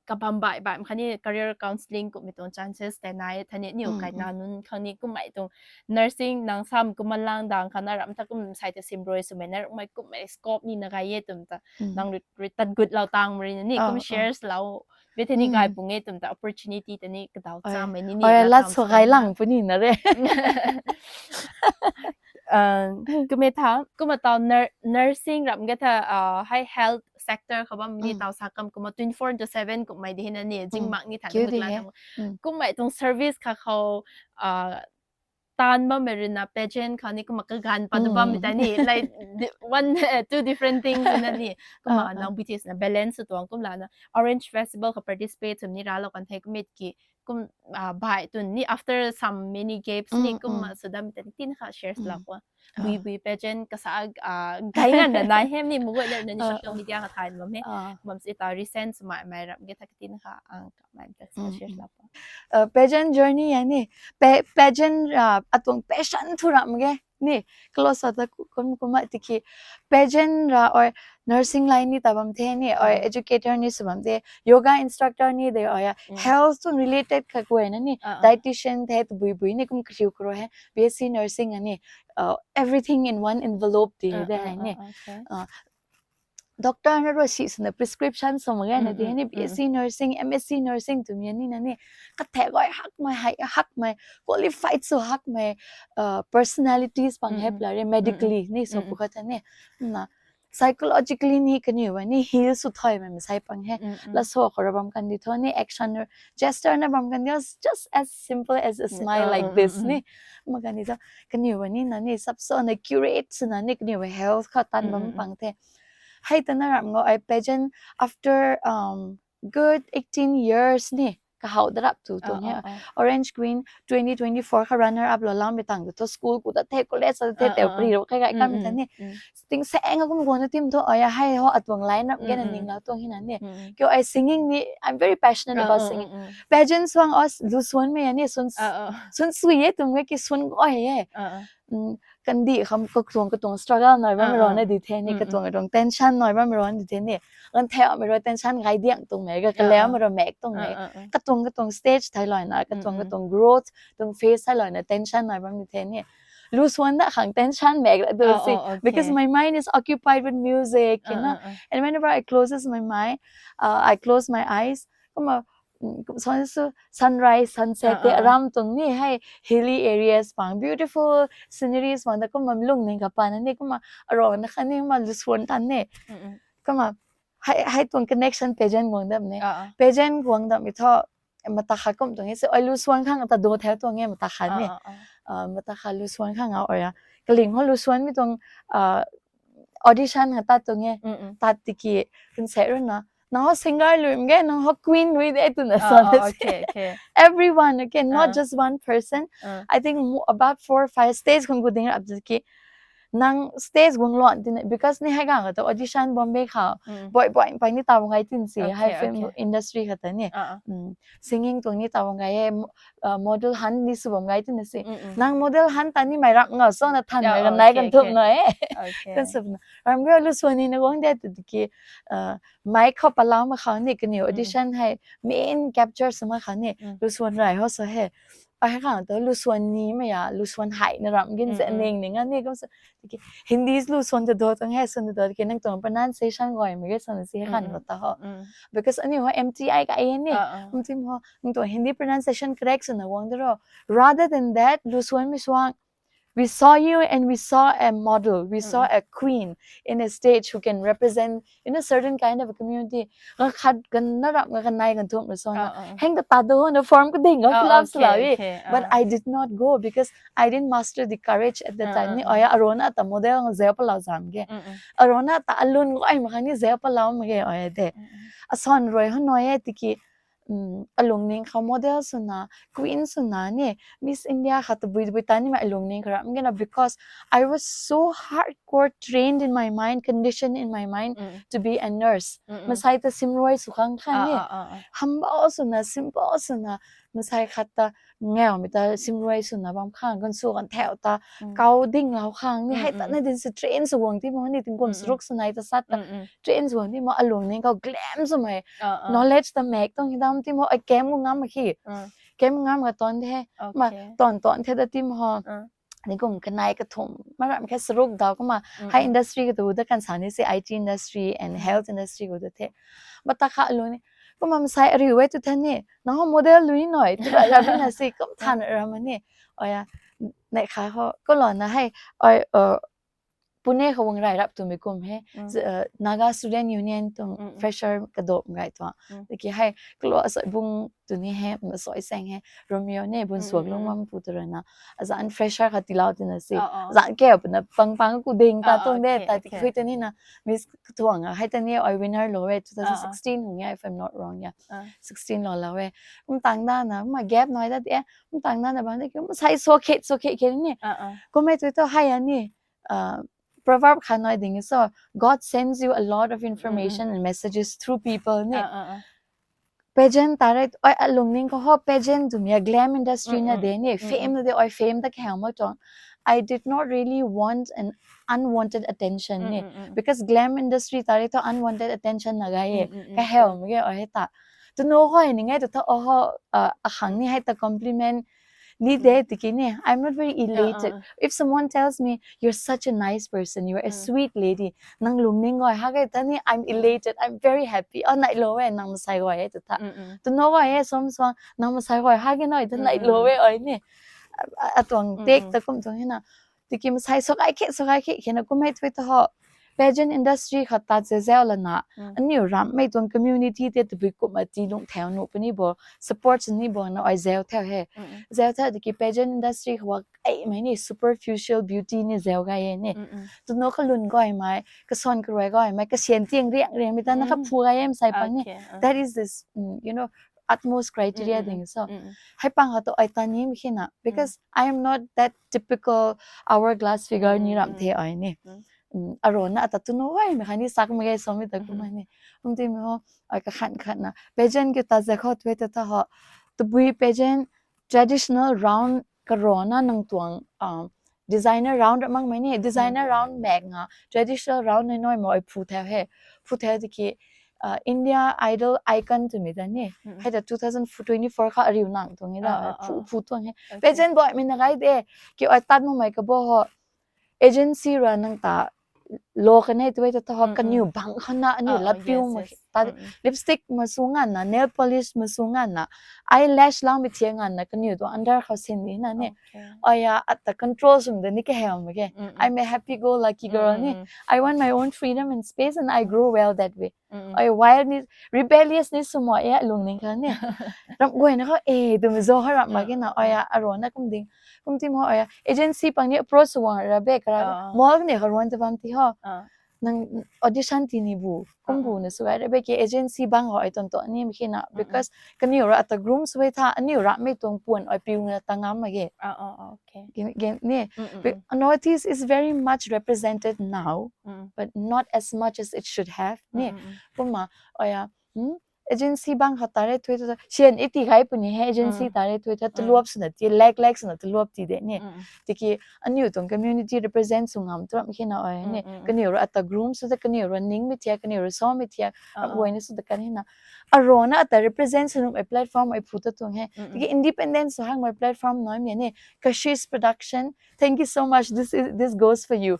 ka bam bai bai kani career counselling kum mi tuang chances te nai thani niu kai na nun khang ni kum mai tuang nursing nang sam kum lang dang khana ram ta kum sai te sim roi sw mai na ram mai kum mai scope ni na gai ye tum ta nang ri tat gut lau tang mari ni kum shares lau. Bethany gai pung e tum ta opportunity ta ni kadau cha mai ni ni. Oi la lat so gai lang puni na re. Kume tha kuma tau nursing ram ge tha hei health sector kha bam ni tau sa kam kuma twenty four into seven kum mai di hina ni jing mak ni tha. Kum mai tung service kha khou tan bam mei rina pageant kha ni kuma kagan pa du bam mi ta ni like one two different things na ni. Kuma nang B T S na balance tuang kum la na Orange Festival kha participate tum ni ra lo kan thei kumit ki kum, ah, bai tun ni after some many gaps ni kum ma sw dam tei ni tin kha share la ko. Bui bui pageant kasa, ah, gai ngan na nai hem ni mugoi le na ni social media kha thai bam he. Bam si ta recent mai mai ram ge thak tin kha ang ka mai ta share la ko. Uh, pageant journey ya ni, pa-, pageant, uh, atuang passion thu ram ge ni, close sa ta ku-, kum, kum ma tiki pageant ra or nursing line ni ta bam the ni, or educator ni sw bam the, yoga instructor ni de, or ya health to related kha kuai na ni, dietitian the, tabui bui ni kum kriu kro he, B S C nursing a ni, uh, everything in one envelope ti de hai ni. Uh, doctor na ro si suna prescription sw mak ge na di ni, B S C nursing, M S C nursing twmei ni na ni, kathe goi hakmei, hai hakmei, qualified sw hakmei, uh, personalities pang hep la re, medically ni sw pu khat ni. Na psychologically ni kaniw ba ni heal sw thoi mei masai pang he. La so khou ra bam kan di tho ni, action gesture na bam kan di, just as simple as a smile like this ni. Ma kan di tho, kaniw ba ni na ni sap so na curate sw na ni kaniw ba health kha tan bam pang the. Hei ta na ram ngo ai pageant after, um, good eighteen years ni, kahau darap tu tu ni. Orange Queen twenty twenty-four kha runner up lo lam bi tang tu tho, school ku ta the, college ta the, te pri ro kai kai kam ta ni. Ting se eng kum guang na tim tho, aya hei ho atuang line up ge na ning la tuang hi na ni. Kyo ai singing ni, I'm very passionate about singing. Pageant suang os lu suan mei ni sun, sun sui ye tum ge ki sun go he. Kandih kham katuang katuang struggle nai bam ro na di the ni, katuang katuang tension nai bam ro na di the ni. Kan the mei ro tension gai diang tung mei, ga kaleu mei ro mek tung mei. Katuang katuang stage thai loi na, katuang katuang growth tuang phase thai loi na tension nai bam di the ni. Lu suan da khang tension mek ra du si, because my mind is occupied with music, you know. And whenever I closes my mind, uh, I close my eyes, kum ma, mm, kum sa su sunrise, sunset te aram tuang ni hei, hilly areas pang, beautiful sceneries pang da kum ma lung ning ka pan ni kum ma aro na kha ni ma lu suan tan ni. Kum ma hei, hei tuang connection pageant guang dam ni. Pageant guang dam i tho, mata kha kum tuang e se, oi lu suan khang ta do the tuang e mata kha ni. Mata kha lu suan khang a oi a. Kaling ho lu suan mi tuang, ah, audition ha tat tuang e. Tat tiki, kan se run na. Nang ho singer lui mge, nang ho queen lui de tu na sa. Everyone, okay, not just one person. I think mo-, about four, five stage khang gu ding rap ki. Nang stage guang luan tina, because ni hei gang ka to audition Bombay kha, boi boi pai ni ta bang gai tin si, hei film industry kha ta ni. Singing tuang ni ta bang gai e, mo-, uh, model han ni sw bam gai tina si. Nang model han ta ni mei rap nga so na than mei kan nai kan thum na e. Kan sw na. Ram ge lu suan ni na guang de tu ki, uh, mai khou palau ma khang ni kaniw audition hei main capture sw ma khang ni, lu suan rai ho so he. Ai khang to lu suan ni mei ya, lu suan hai na ram gin se ning ning a ni kum se. Tiki Hindi lu suan ta do tang he, suan ta do tiki nang tuang pronunciation goi mei ge suan si khang ko ta ho. Because ani ho M T I ka e ni, M T I ho, nang tuang Hindi pronunciation correct sw na guang de ro. Rather than that, lu suan mi suang, we saw you and we saw a model, we saw a queen in a stage who can represent in a certain kind of a community. Nga khat kan na rap nga kan nai kan thum na so na. Heng ta ta do na form ko ding nga fill up sla wi. But I did not go because I didn't master the courage at that time. Ni aya arona ta model nga zeo palau zam ge. Arona ta alun ko ai ma khang ni zeo palau ma ge aya de. Asan roi ho noi e tiki, um, alung ning kha model sw na, queen sw na ni, Miss India kha tabui tabui ta ni ma alung ning kha ram ge na, because I was so hardcore trained in my mind, conditioned in my mind to be a nurse. Masai ta simroi sw khang kha ni. Humble sw na, simple sw na, masai khat ta ngau mi ta simroi sw na bam khang, kan sw kan theu ta, kau ding lau khang ni, hei ta na din sw train sw guang ti mo ni, tingkum sruk sw nai ta sat ta, train sw guang ti mo, alung ning kau glam sw mei, knowledge ta mek tuang hi dam ti mo, ai kem gu ngam khi. Kem ngam ka ton the, ma ton ton the da ti mo ho. Ni kum kanai kathum, maram khe saruk dau kuma, hei industry ka tu da kan sa ni se, I T industry and health industry ko da the. Mata kha lu ni, kuma masai ariu e tu the ni, nang ho model lui noi, tu ra ra na si, kum than ra ma ni. Oya, nei kha ho, ko lo na hei, oi, uh, Pune khou guang rai rap twmei kum he. Naga Student Union tuang fresher kadop ngai tuang. Tiki hei kalo asoi bung tuni he, masoi sang he, Romeo ne bun suak lung mam pu tu rana. Azan fresher kha tilau tina si. Zan ke apna pang pang ku ding ta tuang de, ta tiki hui tuni na Miss Kathuang a hei tani ai winner lou e, two thousand sixteen hung e, if I'm not wrong, yeah. Sixteen lou lou e. Kum tang dana, ma gap nai da de, kum tang dana bang de, kum sai so khe, so khe khe ni. Kum e tu to hei ani, proverb kha nai ding so, God sends you a lot of information and messages through people ni. Pageant ta re, ai alungning khou ho pageant twmei glam industry na de ni, fame na de, ai fame ta kahaw mak tuang. I did not really want an unwanted attention ni. Because glam industry ta re to unwanted attention na gay e. Kahaw mak ge ai ta. Tu no hoi ni ngai tu tho, oho, akhang ni hei ta compliment ni de tiki ni, I'm not very elated. If someone tells me, "You're such a nice person, you're a sweet lady," nang lungning gay ha ge ta ni, I'm elated, I'm very happy. Oh, nai lou e, nang masai gay e tu tha. Tu no gay e, som suang, nang masai gay ha ge nai, ta nai lou e, ai ni. Atuang take ta kum tuang hina. Tiki masai so gay khe, so gay khe, khe na kum e tu ta ho. Pageant industry khat ta ze zau lana. Aniu rammei tuang community te tabui kum a ti lung thau nu puni bo, support ni bo na ai zau thau he. Zau thau tiki pageant industry khou ai mei ni superficial beauty ni zau gay e ni. Tu no kalun gay mei, kason karui gay mei, kasian tiang riang riang mei ta na kha phu gay e masai pang ni. That is this, you know, utmost criteria ding so. Hei pang kha to ai ta ni mi khe na, because I am not that typical hourglass figure ni ram the ai ni. Arona ata tu no ai mei kha ni sak mei gay so mi ta kum ai ni. Kum ti mei ho, ai kakhan khan na. Pageant ki ta ze khou tu ta ta ho. Tabui pageant traditional round karona nang tuang, designer round mak mei ni, designer round mak nga, traditional round ni noi mo ai phu thau he. Phu thau tiki, India Idol icon twmei ta ni. Hei ta two thousand twenty-four kha ariu nang tuang e da, phu, phu tuang he. Pageant boi mei na gay de, ki ai tat mak mei kabo ho. Agency ra nang ta lo kan e tu e ta ho, kaniw bang khana aniu lat piu ma ta, lipstick ma su ngan na, nail polish ma su ngan na, eyelash lang mi thia ngan na, kaniw tu under khou sin di na ni. Aya ata control sum de ni kahaw mak ge. I'm a happy go lucky girl ni. I want my own freedom and space and I grow well that way. Ai wild ni, rebellious ni sw mo e lungning khang ni. Ram guay na khou e twmei zo ha ram mak ge na, aya arona kum ding. Kum ti mo aya agency pang ni approach sw wang ra be kara. Mall ni kha ruan ta bam ti ho. Nang audition ti ni bu, kum bu na sw gay ra be ki agency bang ho ai ton to ni mi khe na, because kaniw ra ata groom sw e tha, aniu rammei tuang puan ai piu na ta ngam mak ge. Ni, Northeast is very much represented now, but not as much as it should have ni. Kumna aya, agency bang kha ta re thui ta, sian iti gay puni he agency ta re thui ta, taluap swna ti, lak lak swna taluap ti de ni. Tiki aniu tuang community represent sw ngam tu ram khe na ai ni. Kaniw ra ata groom sw ta, kaniw ra ning mi thia, kaniw ra so mi thia, ram guay ni sw ta kan hina. Arona ata represent sw nuh mei platform ai phu ta tuang he. Tiki independent sw hang mei platform noi mi ni. Kashish Production, thank you so much. This is, this goes for you.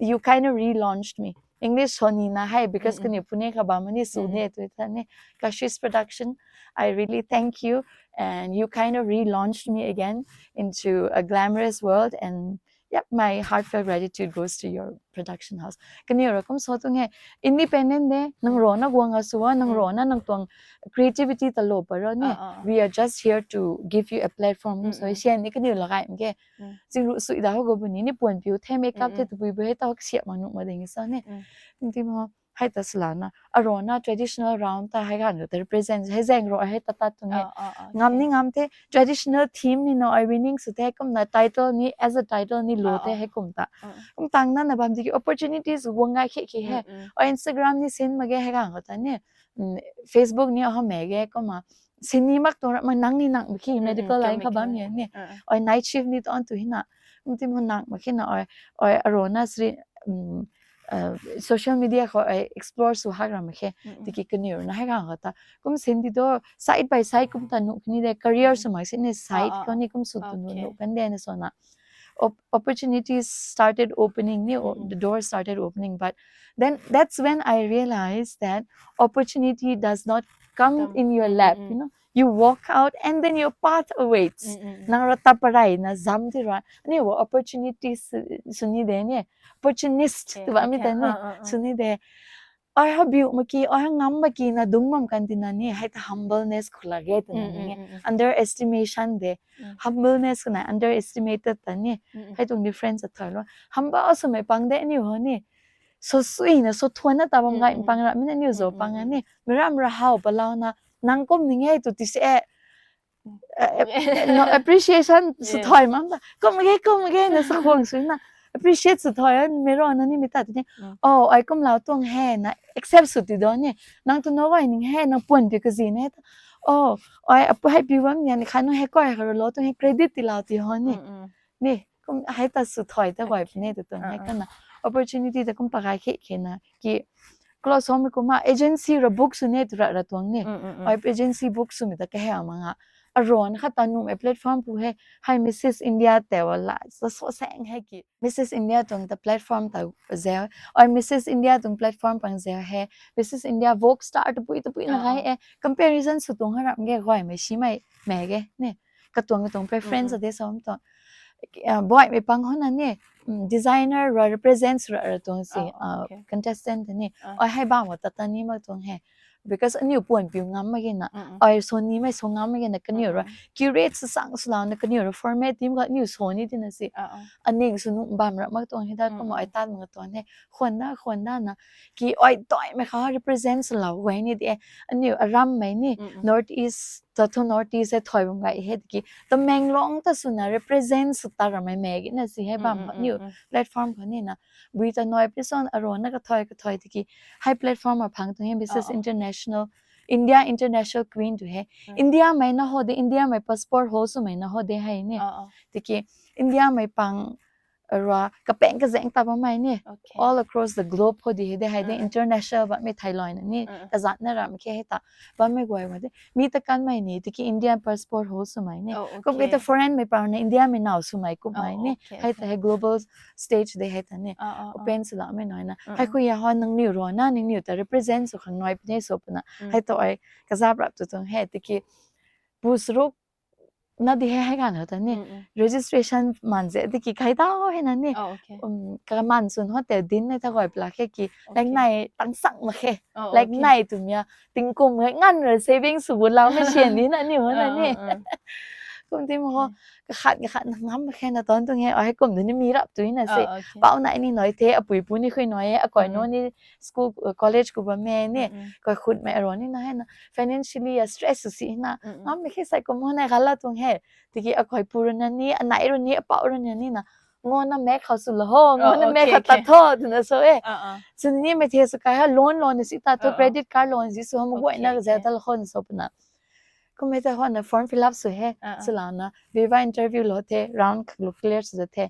You kind of relaunched me. English honi na hai, because kaniw Pune kha bam ni sw ne tu ta ni. Kashish Production, I really thank you, and you kind of relaunched me again into a glamorous world, and yep, my heartfelt gratitude goes to your production house. Kaniw ra kum so tuang he, independent de, nang rona guang a sw a, nang rona nang tuang creativity ta lo pa ro ni. We are just here to give you a platform. So sian ni kaniw la gay mak ge. Zingru sui da ho go bu ni, ni puan piu the, makeup the, tabui bu he ta ho kasiap ma nuh ma ding sa ni. Nti mo, hei ta salana, arona traditional round ta hei gan ta represent, hei zang ro hei ta ta tuang e. Ngam ni ngam the, traditional theme ni no ai winning sw the, kumna title ni, as a title ni lo the hei kum ta. Kum tang na na bam di ki opportunities guang ngai khe khe he. O Instagram ni sin mak ge hei gan ta ni. Facebook ni ho mak ge kumna. Sini mak tuang ra ma nang ni nang mak khe medical line kha bam ni. Oi night shift ni tuang tu hina. Kum ti mo nang mak khe na oi, oi arona sri, social media khou ai explore sw hak ra mak khe. Tiki kaniw na hei gan ta. Kum sin di do side by side kum ta nuh kani de career sw mak sin ni side khou ni kum sw tu nuh nuh kan de na so na. Op-, opportunities started opening ni, the door started opening, but then that's when I realized that opportunity does not come in your lap, you know. you walk out and then your path awaits. Nang rui tap pareina zam ti rui, aniu opportunity sw, sw ni de ni, opportunist tw bammei ta ni, sw ni de. Ai ha biu mak ki, ai ha ngam mak ki na dungc bam kan tina ni, hei ta humbleness khou lak ge twna ni. Underestimation de. Humbleness khou na underestimated ta ni. Hei tuang difference a thai lo. Humble swmei pang de aniu ho ni. So suina, so thuanna ta bam gay pang ra, mi na aniu zo pang a ni. Mi ram ra hau palauna, nang kum ning e tu ti se, no appreciation sw thai mam ta. Kum ge, kum ge na sa khwang sw na. Appreciate sw thai an, mi rui na ni mi ta ti ni. Oh, ai kum lau tuang he na, accept sw ti do ni. Nang tu no gay ning he, nang puan pi kazi ne ta. Oh, ai apu hei pi bam ni, kha nu he koi ha lo tuang he credit ti lau ti ho ni. Ni, kum hei ta sw thai ta gay pi ne tu tuang he kana. Opportunity ta kum pagai khe khe na. Ki, close home kumna agency ra book sw ne tu ra ra tuang ni. Ai agency book swmei ta kahe mak nga. Aron kha ta nuhmei platform pu he. Hei Missus India te wala, sa so seng he ki. Missus India tuang ta platform ta zeu. Ai Missus India tuang platform pang zeu he. Missus India Vogue Star tabui tabui na gai e. Comparison sw tuang ha ram ge gaymei simei, mei ge ni. Katuang katuang preference de som tuang. Boimei pang hona ni, designer ra represent ra ra tuang si, contestant ni. Ai hei bam wa ta ta ni mak tuang he. Because aniu puan piu ngam mak ge na. Ai so ni mei so ngam mak ge na kaniu ra. Curate sw sang sw lau na kaniu ra format ti mak aniu so ni tina si. Aning sw nuh bam ra mak tuang he da kumna ai tan mak tuang he. Khwan da, khwan da na. Ki ai daimei kha represent sw lau guay ni de. Aniu arammei ni. North East, ta thu North East e thoi bam gay he ki. Tamenglong ta swna represent sw ta ramei mei ge na si he bam aniu platform kha ni na. Bui ta nai pi son aron na kathoi kathoi tiki. Hei platform a phang tuang he Missus International, India International Queen tu he. India mei na ho de, India mei passport ho swmei na ho de hei ni. Tiki India mei pang ra kapeng kazeng ta bammei ni. All across the globe ho di he de hei de international bammei thai loi na ni. Kazat na ram khe hei ta. Bammei guay ma de. Mi ta kanmei ni, tiki Indian passport ho swmei ni. Kum ki ta foreign mei pang na India mei nau swmei kummei ni. Hei ta hei global stage de hei ta ni. Open sw lamei nai na. Hei khui ya ho nangniw ro na, nangniw ta represent sw khang nai pi ne so puna. Hei ta ai kazap rap tu tuang he, tiki bu saruk na di he hei kan ho ta ni. Registration man ze tiki kai tau he na ni. Kaman sun ho te din nei ta goi pla khe ki. Leng nai tang sang mak khe. Leng nai tumia tingkum ngai ngan ra saving sw bu lau na sian di na ni ho na ni. Kum ti ma ho kakhat kakhat na ngam mak khe na ton tuang he. Ai kum di ni mi rap tu na se. Pau nai ni nai the, apui pu ni khui nai e, akoi no ni school, college ku bam e ni. Koi khut mei aron ni na he na. Financially a stress sw si na. Ngam mak khe sai kum ho na gala tuang he. Tiki akoi pu rui na ni, anai rui ni, apau rui na ni na. Ngo na mek khou sw la ho, ngo na mek khou tat tho twna so e. Sw ni mei the sw kai ha loan loan si tat tho, credit card loan si sw ha ma guay na zeta la hon so puna. Kum mei ta hon na form fill up sw he, sw la na. Viva interview lo the, round khak lu clear sw the.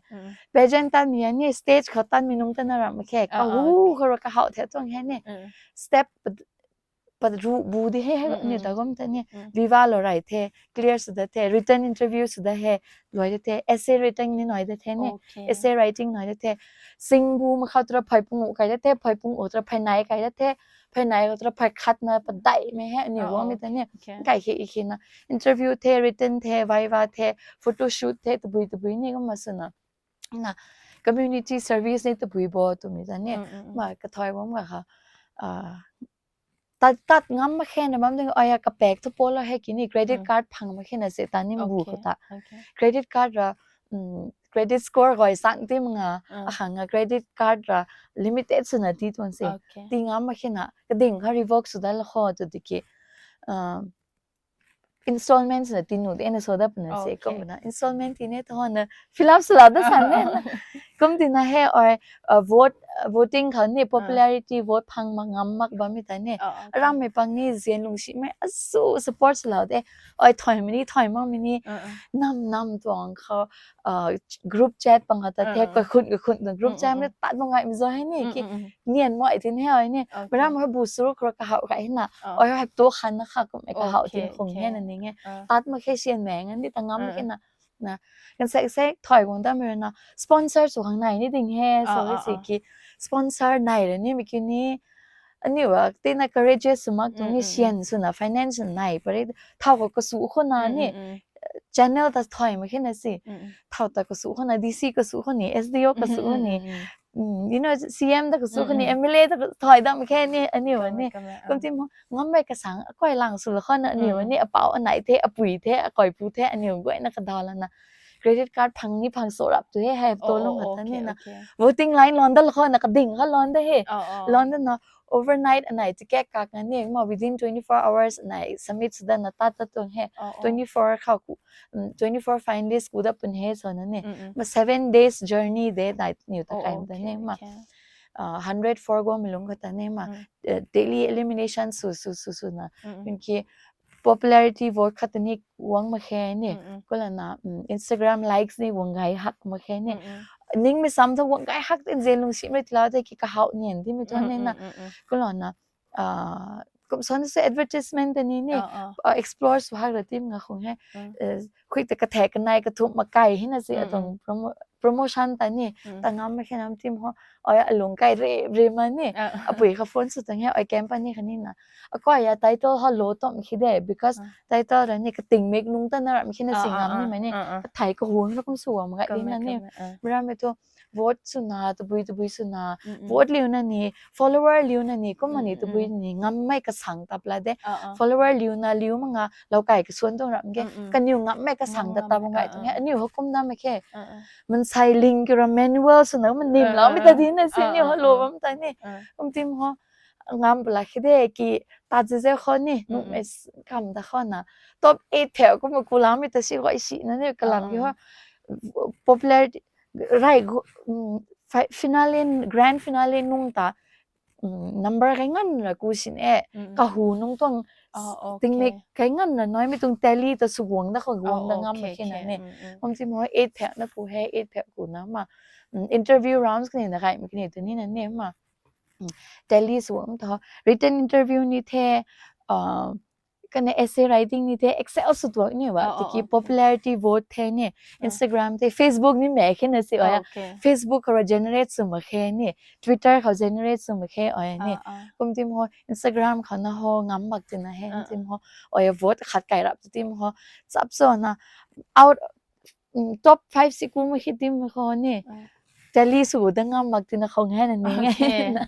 Pageant tan mi ni stage khou tan mi nung ta na ram khe. Ka hu khou ro kahau the tuang he ni. Step pat ru bu di he he ni ta gom ta ni. Viva lo rai the, clear sw da the, written interview sw da he, loi da the, essay writing ni nai da the ni. Essay writing nai da the. Sing bu ma khou tura phai pung u kai da the, phai pung u tura phai nai kai da the, phai nai khou tura phai khat na padai mei he ni gom mi ta ni. Kai khe i khe na. Interview the, written the, viva the, photo shoot the, tabui tabui ni gom ma sw na. Na, community service ni tabui bo tu mi ta ni. Ma kathoi bam ga kha. Tat, tat ngam mak khe na bam ding, aya kapek thu polo he ki ni credit card phang mak khe na se ta ni bu ko ta. Credit card ra, credit score goi sang ti manga, akhang a credit card ra limited sw na ti tuang se. Ti ngam mak khe na, kading kha revoke sw da la kho tu tiki. Installment sw na ti nu de na so da puna se, kum na installment ti ne ta hon na fill up sw la da san ne. Kum ti na he oi, vote, voting khou ni popularity vote phang mak ngam mak bam mi ta ni. Aram mei pang ni zian lung si mei asu support sw la de. Oi thoi mei ni, thoi mak mei ni. Nam nam tuang khou, group chat pang khou ta the, koi khun koi khun na group chat mei tat mak ngai mi zo he ni ki. Nian mo ai tin he oi ni. Maram hei bu suru khou kahau kai he na. Oi hei tu khan na kha kum e kahau tin khung he na ning e. Tat mak khe sian mei ngan di ta ngam khe na. Na, kan sek sek thoi guang ta mei na sponsor sw khang nai ni ding he, so si ki sponsor nai ra ni mi ki ni, aniu a tina courageous sw mak tuang ni, sian swna finance nai pare, thau khou kasu khou na ni, channel ta thoi mak khe na si, thau ta kasu khou na, D C kasu khou ni, S D O kasu khou ni, you know, C M ta kasu khou ni, M L A ta thoi dam khe ni, aniu ni. Kum ti mo, ngammei kasang akai lang sw la khou na, aniu ni apau anai the, apui the, akoipu the, aniu guayna kadaw lana credit card phang ni phang so rap tu he, hei to lung ta ni na. Voting line lon da la khou na, kading kha lon da he. Lon da na, overnight anai ticket kak na ni, ma within twenty-four hours anai submit sw da na, tat tat tuang he. Twenty-four khou ku, twenty-four finalist ku da pun he sw na ni. Ma seven days journey de nai niw ta kai ta ni ma. Hundred four guangmei lungc khou ta ni ma, daily elimination sw sw sw sw na. Kyunki popularity vote khat ni guang mak khe ni. Kulana Instagram likes ni guang gay hak mak khe ni. Ningmei sam thu guang gay hak tin zen lungsimei tila te ki kahaw nian timei thu ni na. Kulana kum san se advertisement ta ni ni explore sw hak ra tim nga khung he. Khui ta kathek kanai kathumh makai hina si atuang promotion ta ni ta ngam mak khe nam tim ho. Oi alung kai re re ma ni, apui kha phone sw tang he, oi campaign ni kha ni na. Akai a title ho lo tom khi de, because title ra ni kating mek nung ta na ram khi na si ngam ni ma ni. Kathai kahuang na kum sw guang mak gai di na ni. Mara mei thu vote sw na, tabui tabui sw na, vote liu na ni, follower liu na ni, kum ma ni tabui ni ngammei kasang tap la de. Follower liu na liu ma nga, lau kai kasuan tuang ram ge. Kaniw ngammei kasang ta tap ngai tuang he, aniu ho kum na mak khe. Mansei ling kira manual sw na, manim lau mi ta di na si ni ho lo bam ta ni. Kum tim ho, ngam pala khi de ki, ta ze ze khou ni, nuhmei kam ta khou na. Top eight theu kum ma ku lau mi ta si goi si na ni, kalam ki ho. Popularity, rai, finale, grand finale nung ta, number kai ngan ra ku sin e, kahu nung tuang tingmik kai ngan ra noimei tuang tally ta sw guang da khou guang da ngam mak khe na ni. Kum tim ho eight theu na ku he, eight theu ku na ma. Interview rounds kani na kai mak kani tu ni na ni ma. Tally sw guang ta, written interview ni the, kana essay writing ni the, excel sw tuang ni wa, tiki popularity vote the ni, Instagram the, Facebook ni mek khe na si oya. Facebook khou ra generate sw mak khe ni, Twitter khou generate sw mak khe oya ni. Kum tim ho, Instagram khou na ho, ngam mak tina he, kum tim ho, oya vote khat kai rap tu tim ho, chap so na, out top five si ku mak khe tim khou ni. Tally sw da ngam mak tina khou ngai na ni ngai.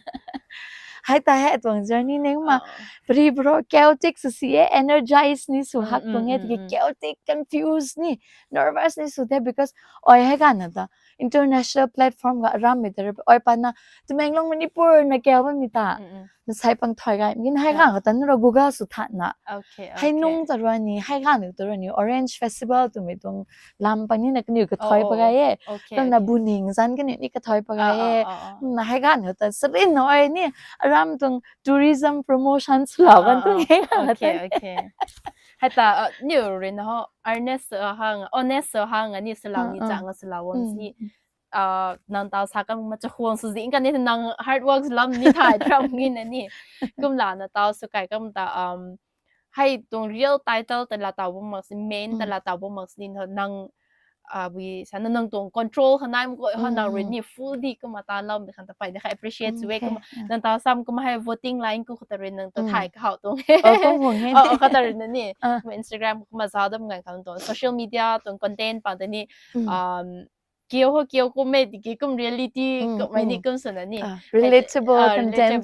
Hei ta he tuang journey ni ma. Pari bro chaotic sw si e, energize ni sw hak tuang e, tiki chaotic, confused ni, nervous ni sw the, because oi hei gana ta international platform ga ram mi ta oi pa na, Tamenglong Manipur na kau bam mi ta. Masai pang thoi gai mi hei gana ta na ro Google sw tha na. Hei nung ta rua ni, hei gana ta rua ni, Orange Festival twmei tuang lam pang ni na kaniw kathoi pa gai e. Tana Buning zan kaniw ni kathoi pa gai e. Na hei gana ta sarin na oi ni, aram tuang tourism promotion sw lau kan tuang e. Hei ta niu rui na ho, honest hang, honest hang ni sw lau ni chang sw lau wang si. Nang tau sa kan ma chakhwang sw zing kan ni nang hard work lam ni thai tram ngi na ni. Kum la na tau sw kai kam ta, hei tuang real title ta la tau bam mak si, main ta la tau bam mak si ni nang, bui sa na nang tuang control kha nai mak kho, nang rui ni full di kum ta lam de khan ta pai de kha appreciate sw e kum. Nang tau sam kum hei voting line ku khata rui nang ta thai kahaw tuang he. Khata rui na ni. Instagram kum za dam ngan kan tuang social media tuang content pa ta ni kiu ho kiu kum e tiki kum reality kum mai ni kum sw na ni. Relatable content.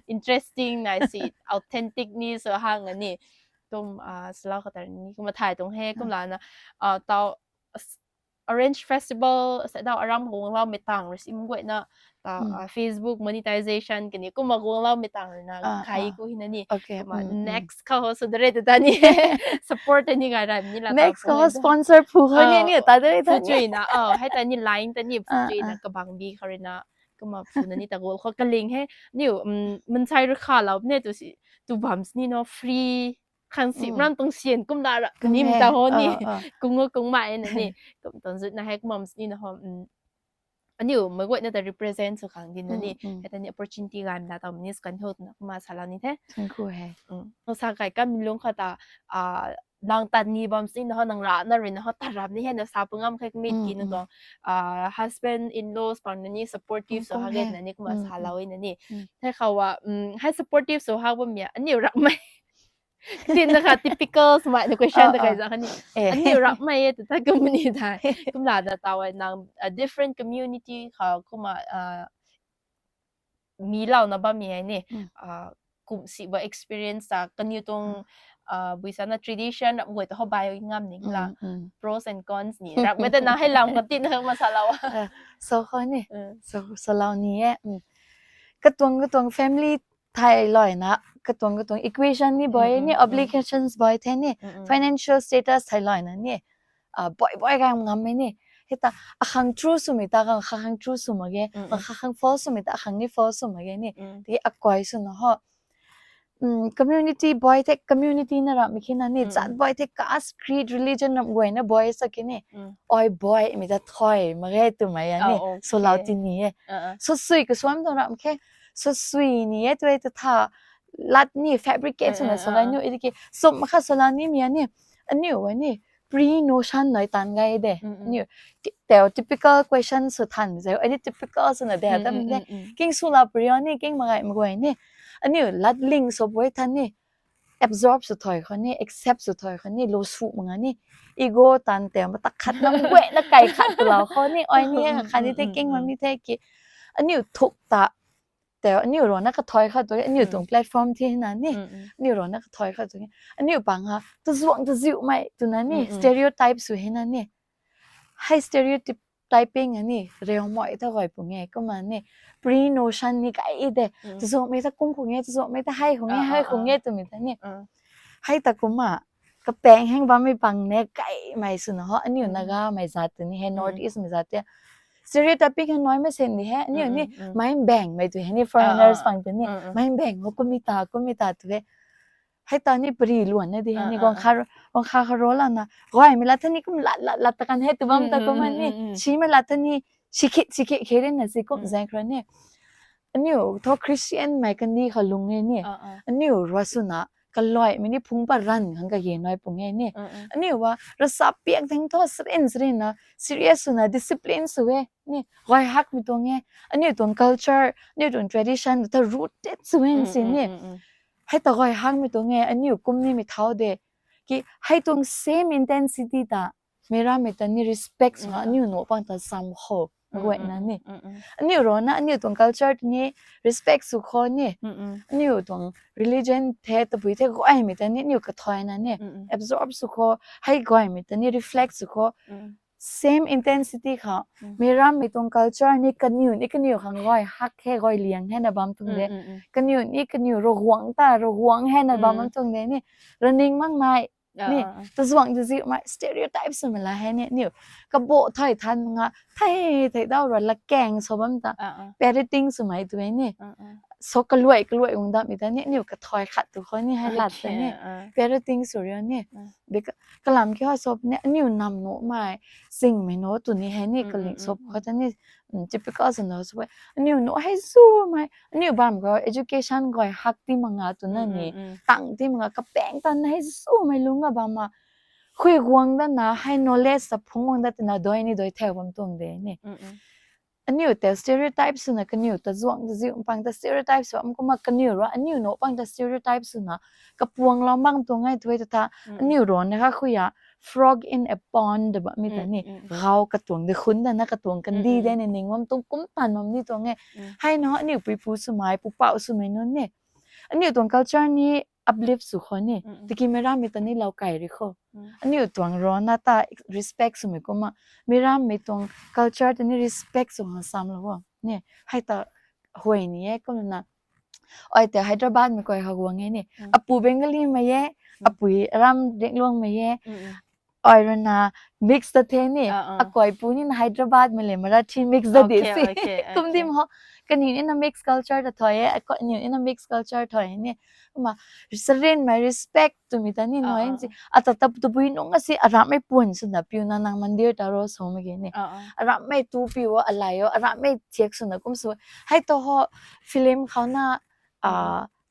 Interesting nai si, authentic ni sw hang na ni. Kum sw lau khata ni kum thai tuang he, kum la na tau Orange Festival sa dau aram guang lau mei tang rui sim guay na ta Facebook monetization kani kum ma guang lau mei tang rui na kai ku hi na ni. Next khou ho sw da re ta ni support ta ni gai rai ni la. Next khou ho sponsor phu ho ni ni ta da re ta ni. Chui na hei ta ni line ta ni chui na kabang bi khou rui na kum ma phu na ni ta gol khou kaling he niu mansei rui kha lau ne tu si tu bam si ni no free khang si ram tuang sian kum la ra nim ta ho ni. Kung o kung mai na ni kum tuang zut na hei kum bam si ni na ho. Aniu mei guay na ta represent sw khang din na ni. Hei ta ni opportunity gay na tau minis kan ho na kum ma sa lau ni the. Thank you he. Sa kai kan mi lung kha ta nang tat ni bam si na ho, nang ra na ri na ho, tat rap ni he na sa pungam khai mi ki na to, husband in laws pang na ni supportive so ha ge na ni kuma sa lau na ni. Thei khou a, hai supportive so ha bam ya, aniu rap mai. Tin na kha typical smart na question ta kai za kha ni. Aniu rap mai e tu ta kum ni ta. Kum la da ta wai nang a different community kha kuma mi lau na bam mi ai ni. Kum si ba experience ta kaniu tuang buisa na tradition rap goi ta ho bai ngam ni la. Pros and cons ni. Rap goi ta na hai lam ka tin na ma sa lau. So kho ni. So lau ni e. Katuang katuang family thai loina, katuang katuang equation ni boi ni, obligations boi the ni, financial status thai loina ni, boi boi gam ngam e ni. Hei ta akhang true swmei ta kang kha khang true sw mak ge, kang kha khang false swmei ta akhang ni false sw mak ge ni. Ti akai swna ho. Community boi the, community na rap mi khe na ni, chat boi the, caste, creed, religion ram guay na boi sa khe ni. Oi boi mi ta thoi mak ge twmei a ni. So lau ti ni e. So sui ka suam tuang rap khe. So sui ni e tu e ta tha. Lat ni fabricate swna so lai nu e ki. So ma kha so la ni mi a ni. Aniu a ni pre-notion nai tan gai de. Aniu teo typical question su than zeu. Ani typical swna de tam de. King su la prion ni, king magai maguai ni. Aniu lat ling so boi than ni. Absorb su thoi kho ni, accept su thoi kho ni, lo su manga ni. Ego tan teo ma tak khat na guai na kai khat tu lau kho ni. Oi ni kha ni the king mam ni the ki. Aniu thuk ta teo, aniu ro na ka thoi khat tu, aniu tuang platform thi na ni. Aniu ro na ka thoi khat tu. Aniu pang ha, tu zuang tu ziu mai tu na ni, stereotype su he na ni. Hai stereotyping a ni, reu moi ta goi pung e, kumna ni, pre-notion ni kai de, tu zuang mei ta kum khung e, tu zuang mei ta hai khung e, hai khung e tu mi ta ni. Hai ta kumna, kapeng heng bam mei pang ne, kai mai swna ho, aniu Naga mei zat tu ni, he North East mei zat te. Stereotyping hei noi mei sen di he, aniu ni, mai bang mei tu he ni, foreigners pang tu ni, mai bang ho, kum mi ta, kum mi ta tu he. Hei ta ni pari luan na di he ni, guang kha, guang kha kha ro la na, goi mi la tha ni kum lat, lat, lat ta kan he tu bam ta kum ni, si mei la tha ni, si khit, si khit khe rin na si kum zang kha ni. Aniu tho Christian mei kan di kha lung e ni. Aniu rua swna, kaloi mi ni phung pa ran khang ka ye noi pung e ni. Aniu wa, rasa piak theng tho srin, srin na, serious swna, discipline sw e ni, goi hak mi tuang e. Aniu tuang culture, aniu tuang tradition, ta rooted sw e si ni. Hei ta goi hak mi tuang e, aniu kum ni mi thau de. Ki, hei tuang same intensity ta, meic ram mei ta ni respect sw nga, aniu no pang ta sam ho, guay na ni. Aniu ro na, aniu tuang culture ta ni respect sw kho ni. Aniu tuang religion the, tabui the, guay mei ta ni, aniu kathoi na ni. Absorb sw kho, hei guay mei ta ni reflect sw kho. Same intensity kha, meic ram mei tuang culture ni kaniw ni kaniw khang goi hak he, goi liang he na bam tuang de. Kaniw ni kaniw ro guang ta, ro guang he na bam tuang de ni. Running mang mai, ni, ta zuang ta zi mai, stereotype sw mei la he ni, aniu. Kabo thai than nga, thai, thai dau ro la keng so bam ta. Parroting sw mai tu e ni. So kaluai, kaluai ung dam mi ta ni, aniu kathoi khat tu kho ni, hei lat ta ni. Parroting sw rio ni. Bika, kalam ki ho so ni, aniu nam no mai, sing mei no tu ni he ni, kaling so kho ta ni, typical sw no so. Aniu no hei zu mai, aniu bam kho, education goi hak ti manga tu na ni, tang ti manga, kapeng tan hei zu mai lung a bam ma. Khui guang da na, hei knowledge ta phung guang da ti na, doi ni doi theu bam tuang de ni. Aniu te stereotype swna kaniw ta zuang ta ziu pang ta stereotype sw am kumna kaniw ro, aniu no pang ta stereotype swna kapuang lau mang tuang ngai tu e ta tha, aniu ro na kha khui a, frog in a pond ba mi ta ni, gau katuang de khun da na katuang kandi de ni ning bam tuang kum tan bam ni tuang e. Hei na aniu puipu sw mai, pupau sw mai nunc ni. Aniu tuang culture ni uplift sw kho ni, tiki meic ram mei ta ni lau kai ri kho. Aniu tuang ro na ta respect sw mei kumna, meic ram mei tuang culture ta ni respect sw khang sam lou o. Ni, hei ta huay ni e, kumna. Oi te Hyderabad mei koi ha guang e ni. Apu Bengali mei e, apui ram Ringluang mei e. Ai rui na mix ta the ni, akoi pu ni na Hyderabad mei le Marathi mix ta di si. Kum dim ho, kaniw ni na mix culture ta thoi e, akoi niw ni na mix culture thoi e ni. Kumna, sarin mei respect twmei ta ni nai si. Ata tap tabui nung a si, aramhmei puan swna piu na nang mandir ta ro so mei ge ni. Aramhmei tu piu o, alai o, aramhmei thiak swna kum sw. Hei to ho, film khou na,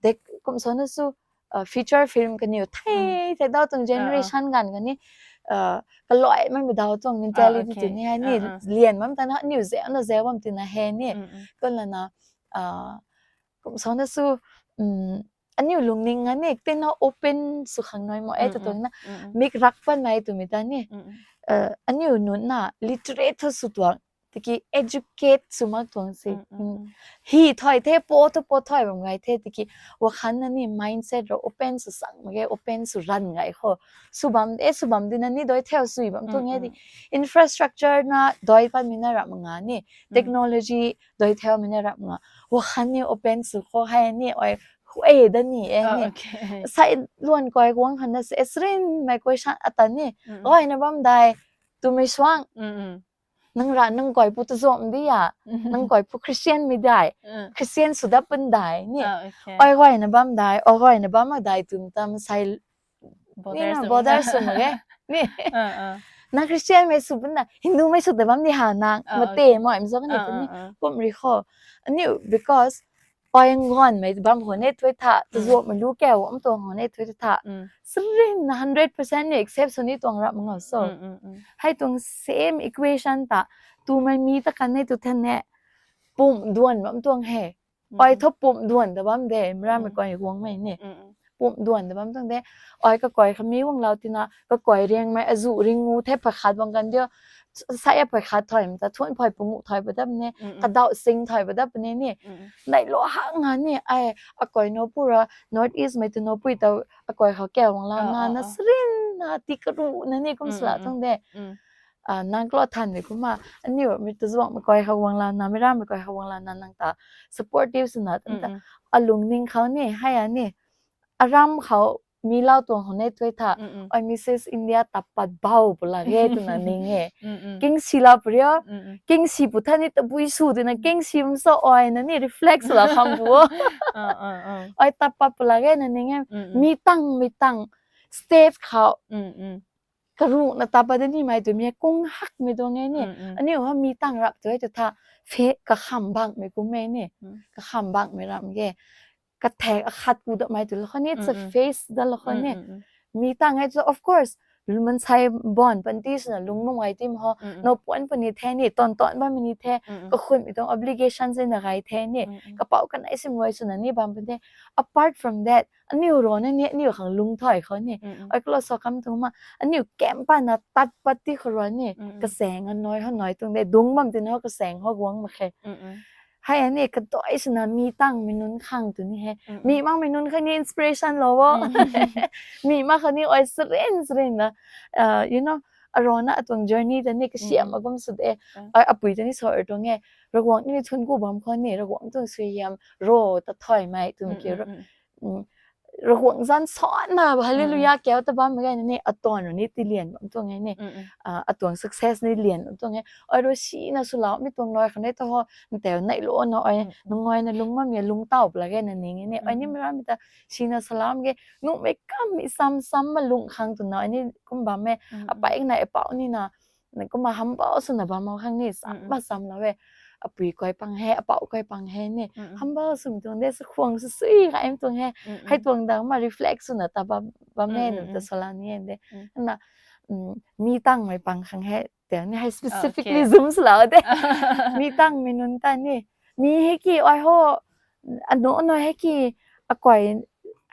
dek kum so na su, uh, feature film kaniw thei thei dau tuang generation ganv kani uh, kaluai mai mi dau tuang mentality tu ni hei ni lian bam tana aniw zeu na zeu bam tina hei ni kun lana uh, kum song na su um, aniu lungning a ni tina open sw khang nai mo e tu tuang na mik rak pan nai tu mi ta ni uh, aniu nunc na literate thu sw tuang tiki educate sw mak tuang si hi thoi the po thu po thoi bam ngai the tiki wakhan na ni mindset ro open sw sang mak ge open sw ran ngai kho sw bam de sw bam di na ni doi theu sui bam tuang e di infrastructure na doi pan mi na ram nga ni technology doi theu mi na ram nga wakhan ni open sw kho hei ni oi hui da ni e ni sai luan koi guang han na se srin mai koi san ata ni oi na bam dai tu mi suang nang ra nang koi pu tu zom di ya nang koi pu Christian mi dai Christian sw da pun dai ni oi oi na bam dai oi oi na bam a dai tum tam sai ni na bother sw ma ge ni na Christian mei sw pun da Hindu mei sw da bam di ha nang mate mo im zo ni tu ni pum ri kho aniu because oi ngon mei bam ho ne thui tha tu zom mei lu keu am tuang ho ne thui tha srin na hundred percent ni accept sw ni tuang ram nga so hei tuang same equation ta tu mei mi ta kan ne tu then ne pum duan bam tuang he oi tho pum duan da bam de mra mei koi guang mei ni pum duan da bam tuang de oi kakoi khami guang lau tina kakoi riang mei azu ring ngu the pakhat bang kan dio sai a pakhat thoi mei ta thuan phoi pungu thoi pa dam ne kadau sing thoi pa dam ne ni nai lo ha nga ni ai akoi no pura North East mei tu no pui ta akoi kha keu wang la na na srin na ti karu na ni kum sla tuang de nang klo than de kumna aniu mi tu zuang mei koi kha wang la na mei ram mei koi kha wang la na nang ta supportive sw na ta alung ning khou ni hei a ni aram khou mi lau tuang hou ne thui tha oi Missus India ta pat bau pu la ge tu na ning e king si la pu rio king si pu tha ni tabui su di na king si bam sa oi na ni reflect la kham pu oi ta pat pu la ge na ning e mi tang mi tang state khou karu na ta pat de ni mei tu mi kung hak mei tuang e ni aniu ha mi tang rap tu tu tha fe kakham bang mei kum e ni kakham bang mei ram ge kathek akhat ku da mei tu lo kho ni it's a face da lo kho ni mi tang e tu of course mansei bon panty swna lung mung ai tim ho no puan puni the ni ton ton bam ni the kakhun mi tuang obligation se na gai the ni kapau kanai sim goi swna ni bam pun the apart from that aniu ro na ni aniu khang lung thoi kho ni ai klo so kam tu ma aniu kem pa na tat pat ti kho ro ni kaseng anoi ho noi tuang de dung bam tin ho kaseng ho guang ma khe hei ani kadoi swna mi tang mi nunc khang tu ni he mi mang mi nunc khang ni inspiration lo wo mi ma khang ni oi srin srin na you know arona atuang journey ta ni kasiam agum sw de ai apui ta ni so er tuang e Ravguangc ni thun ku bam khou ni Ravguangc tuang suaihiam ro ta thoi mei tum ki Ravguangc zan sauna hallelujah keu ta bam gay na ni atuan ru ni tilian bam tuang e ni atuang success ni lian bam tuang e ai ru sina swlou mi tuang noi khang ni ta ho nteu neih lo na ai nungai na lung mam ya lung tau pla gay na ning e ni ai ni mi ram mi ta sina salam ge nuhmei kam mi sam sam ma lung khang tu na ai ni kum bam e apai na apau ni na kumna humble swna bam khang ni sam ma sam lou e apui koi pang he apau koi pang he ni humble swm tuang de sakhuang sw sui kha em tuang he hei tuang dang ma reflect swna ta bam bam e num ta sala ni e de na mi tang mei pang khang he te ni hei specifically zoom swlou de mi tang mi nunc ta ni mi he ki ai ho ano ano he ki akoi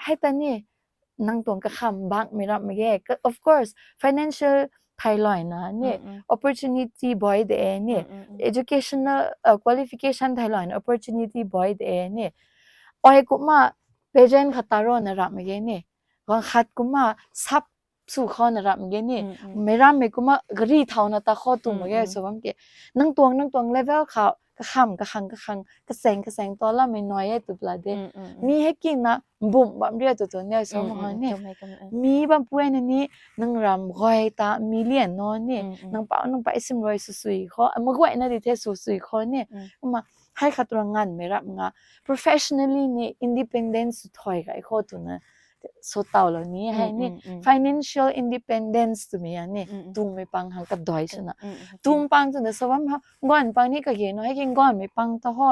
hei ta ni nang tuang kakham bangmei rapmei ge of course financial thailoina ni opportunity boi de ni educational qualification thailoina opportunity boi de ni ai kumna pageant khat ta rona rapmei ge ni gang khat kumna sap sw khou na rapmei ge ni meic rammei kumna gari thauna ta khou twmei ge sw bam ke nang tuang nang tuang level khou kakham kakhang kakhang kaseng kaseng tolammei nai e tw pla de mi hei kina mbumh bam ria tw tu ni sw ma ni mi bam puina ni nang ram guay ta million no ni nang pau nang pai sim rui sw sui khou ama guayna di the sw sui khou ni kumna hei khat ra nganvmei rap nga professionally ni independence sw thoi gay khou twna sw tawlou ni hei ni financial independence twmei a ni twmei pang khang kadai swna twm pang twna sw bam guan pang ni kage no hei ki guanmei pang ta ho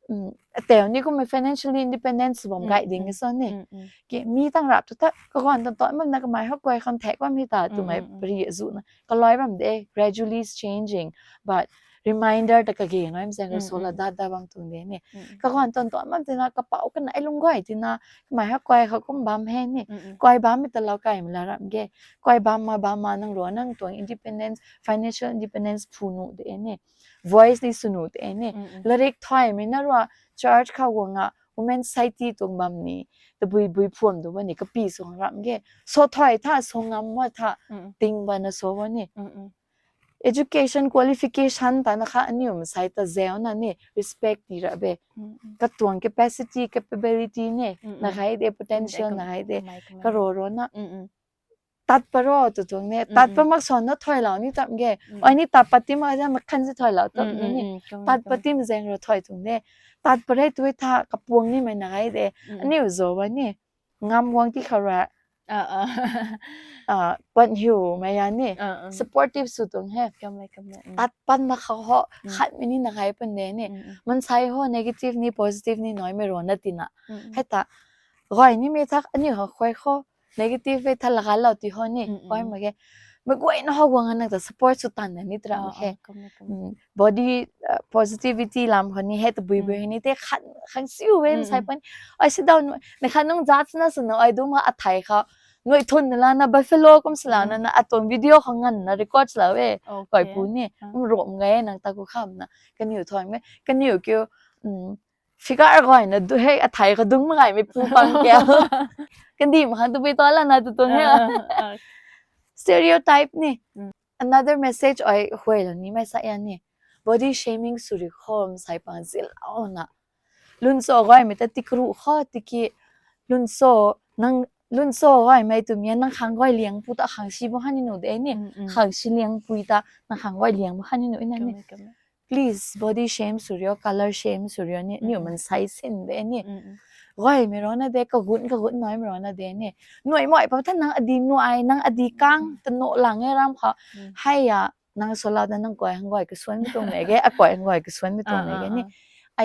um, ateu ni kummei financially independent sw bam Mm, gay ding mm, e so ni. Mm, mm. Ki mi tang rap tu ta, kaguan tan tan bam na kamei hak guay khang thek bam hi ta, Mm, twmei mm, mm. pari azu na. Kaloi bam de, gradually is changing, but reminder ta kage ngai mzeng Mm, so la mm. dat dat bam tuang de ni. Mm, mm. Kaguan tan tan bam tina, kapau kanei lung guay tina, kamei hak guay khou kum bam he ni. Mm, mm. Guay bam mi ta lau kai mi la ram ge. Guay bam ma bam ma nang rui nang tuang independence, financial independence phu nu de ni. Voice ni sw nu de ni. Mm, mm. Larik thai mi na rui church khou guang a, Women Society tuang bam ni, tabui bui phuam tu bam ni, kapi sung ram ge. So thai tha, so ngam ma tha, Mm, mm. ting bam na so bam ni. Mm, mm. Education qualification ta na kha aniu masai ta zeu na ni, respect ti ra be. Mm, mm. Katuang capacity, capability ni, Mm, mm. na gai de, potential Kum de, na gai de. Kum de, kum de. Karo ro na. Mm, mm. Tat pa ro tu tuang ne, Mm, tat pa mm. mak son na thoi lau ni tam ge. Mm, Ai mm. ni tat pa ti ma ja mak khan si thoi lau tam Mm, ni mm, ni. mm, kum de, Tat pa kum de. ti ma zeng ro thoi tuang ne. Tat pa re tu tha kapuang ni mei na gai de. Mm, mm. Aniu zo bam ni. Ngam guang ti khou ra. Ah, ah. Ah, pan hiu mei ya ni. Ah, ah. Supportive sw tuang he. Kum de, kum de. Mm. Tat pan na khou ho, Mm. khat mi ni na gai pan de ni. Mm, mm. Mansei ho negative ni positive ni nai mei ro na tina. Mm, mm. Hei ta, guay ni mei thak aniu ha khuay kho. Negative e tha laga lau ti ho ni. Mm, mm. Guay ma ge. Mei guay na ho guang na ta support sw tan na ni tra Ah, ma he. ah, kum de, kum de. Mm. Body, uh, positivity lam ho ni he ta bui bui Mm. ni te khan, khan siu e Mm, masai mm. pan. Ai sit down, na khan nung judge na sw na ai dum ha athai kha. Nui thun na la na buffalo kum sw la na Mm. na atuang video kha ngan na record sw la e. Koi Okay. pu ni. Ah. Um rom ngai nang ta ku kham na. Kaniu thoi me. Kaniu kiu, mm, figure guay na du hei athai kha dung ma gai mei pu pang kya. Kandih ma khan tabui tow la na tu tuang he. Ah, ah, ah. Stereotype ni. Mm. Another message ai huay la ni mei sa ya ni. Body shaming sw ri khou masai pang zil au na. Lunso guay mei ta tikru kho tiki. Lunso nang, lunso guay mei tu mi nang khang guay liang pu ta khang si bo han ni nu de ni. Mm, mm. Khang si liang pui ta nang khang guay liang bo han ni nu ina ni. Kum de, kum de. Please, body shame sw rio, color shame sw rio ni, Mm, niu mm. mansei sin de ni. Mm, mm. Guay mei ro na de, kagun, kagun nai mei ro na de ni. Nui moi pa ta nang adi nui, nang adi kang, Mm. ta no lang e ram kha. Mm. Hei ya, nang so la da nang guay hang guay kasuan mi tuang mei ge, a guay hang guay kasuan mi tuang Ah, mei ah, ge ni. ah.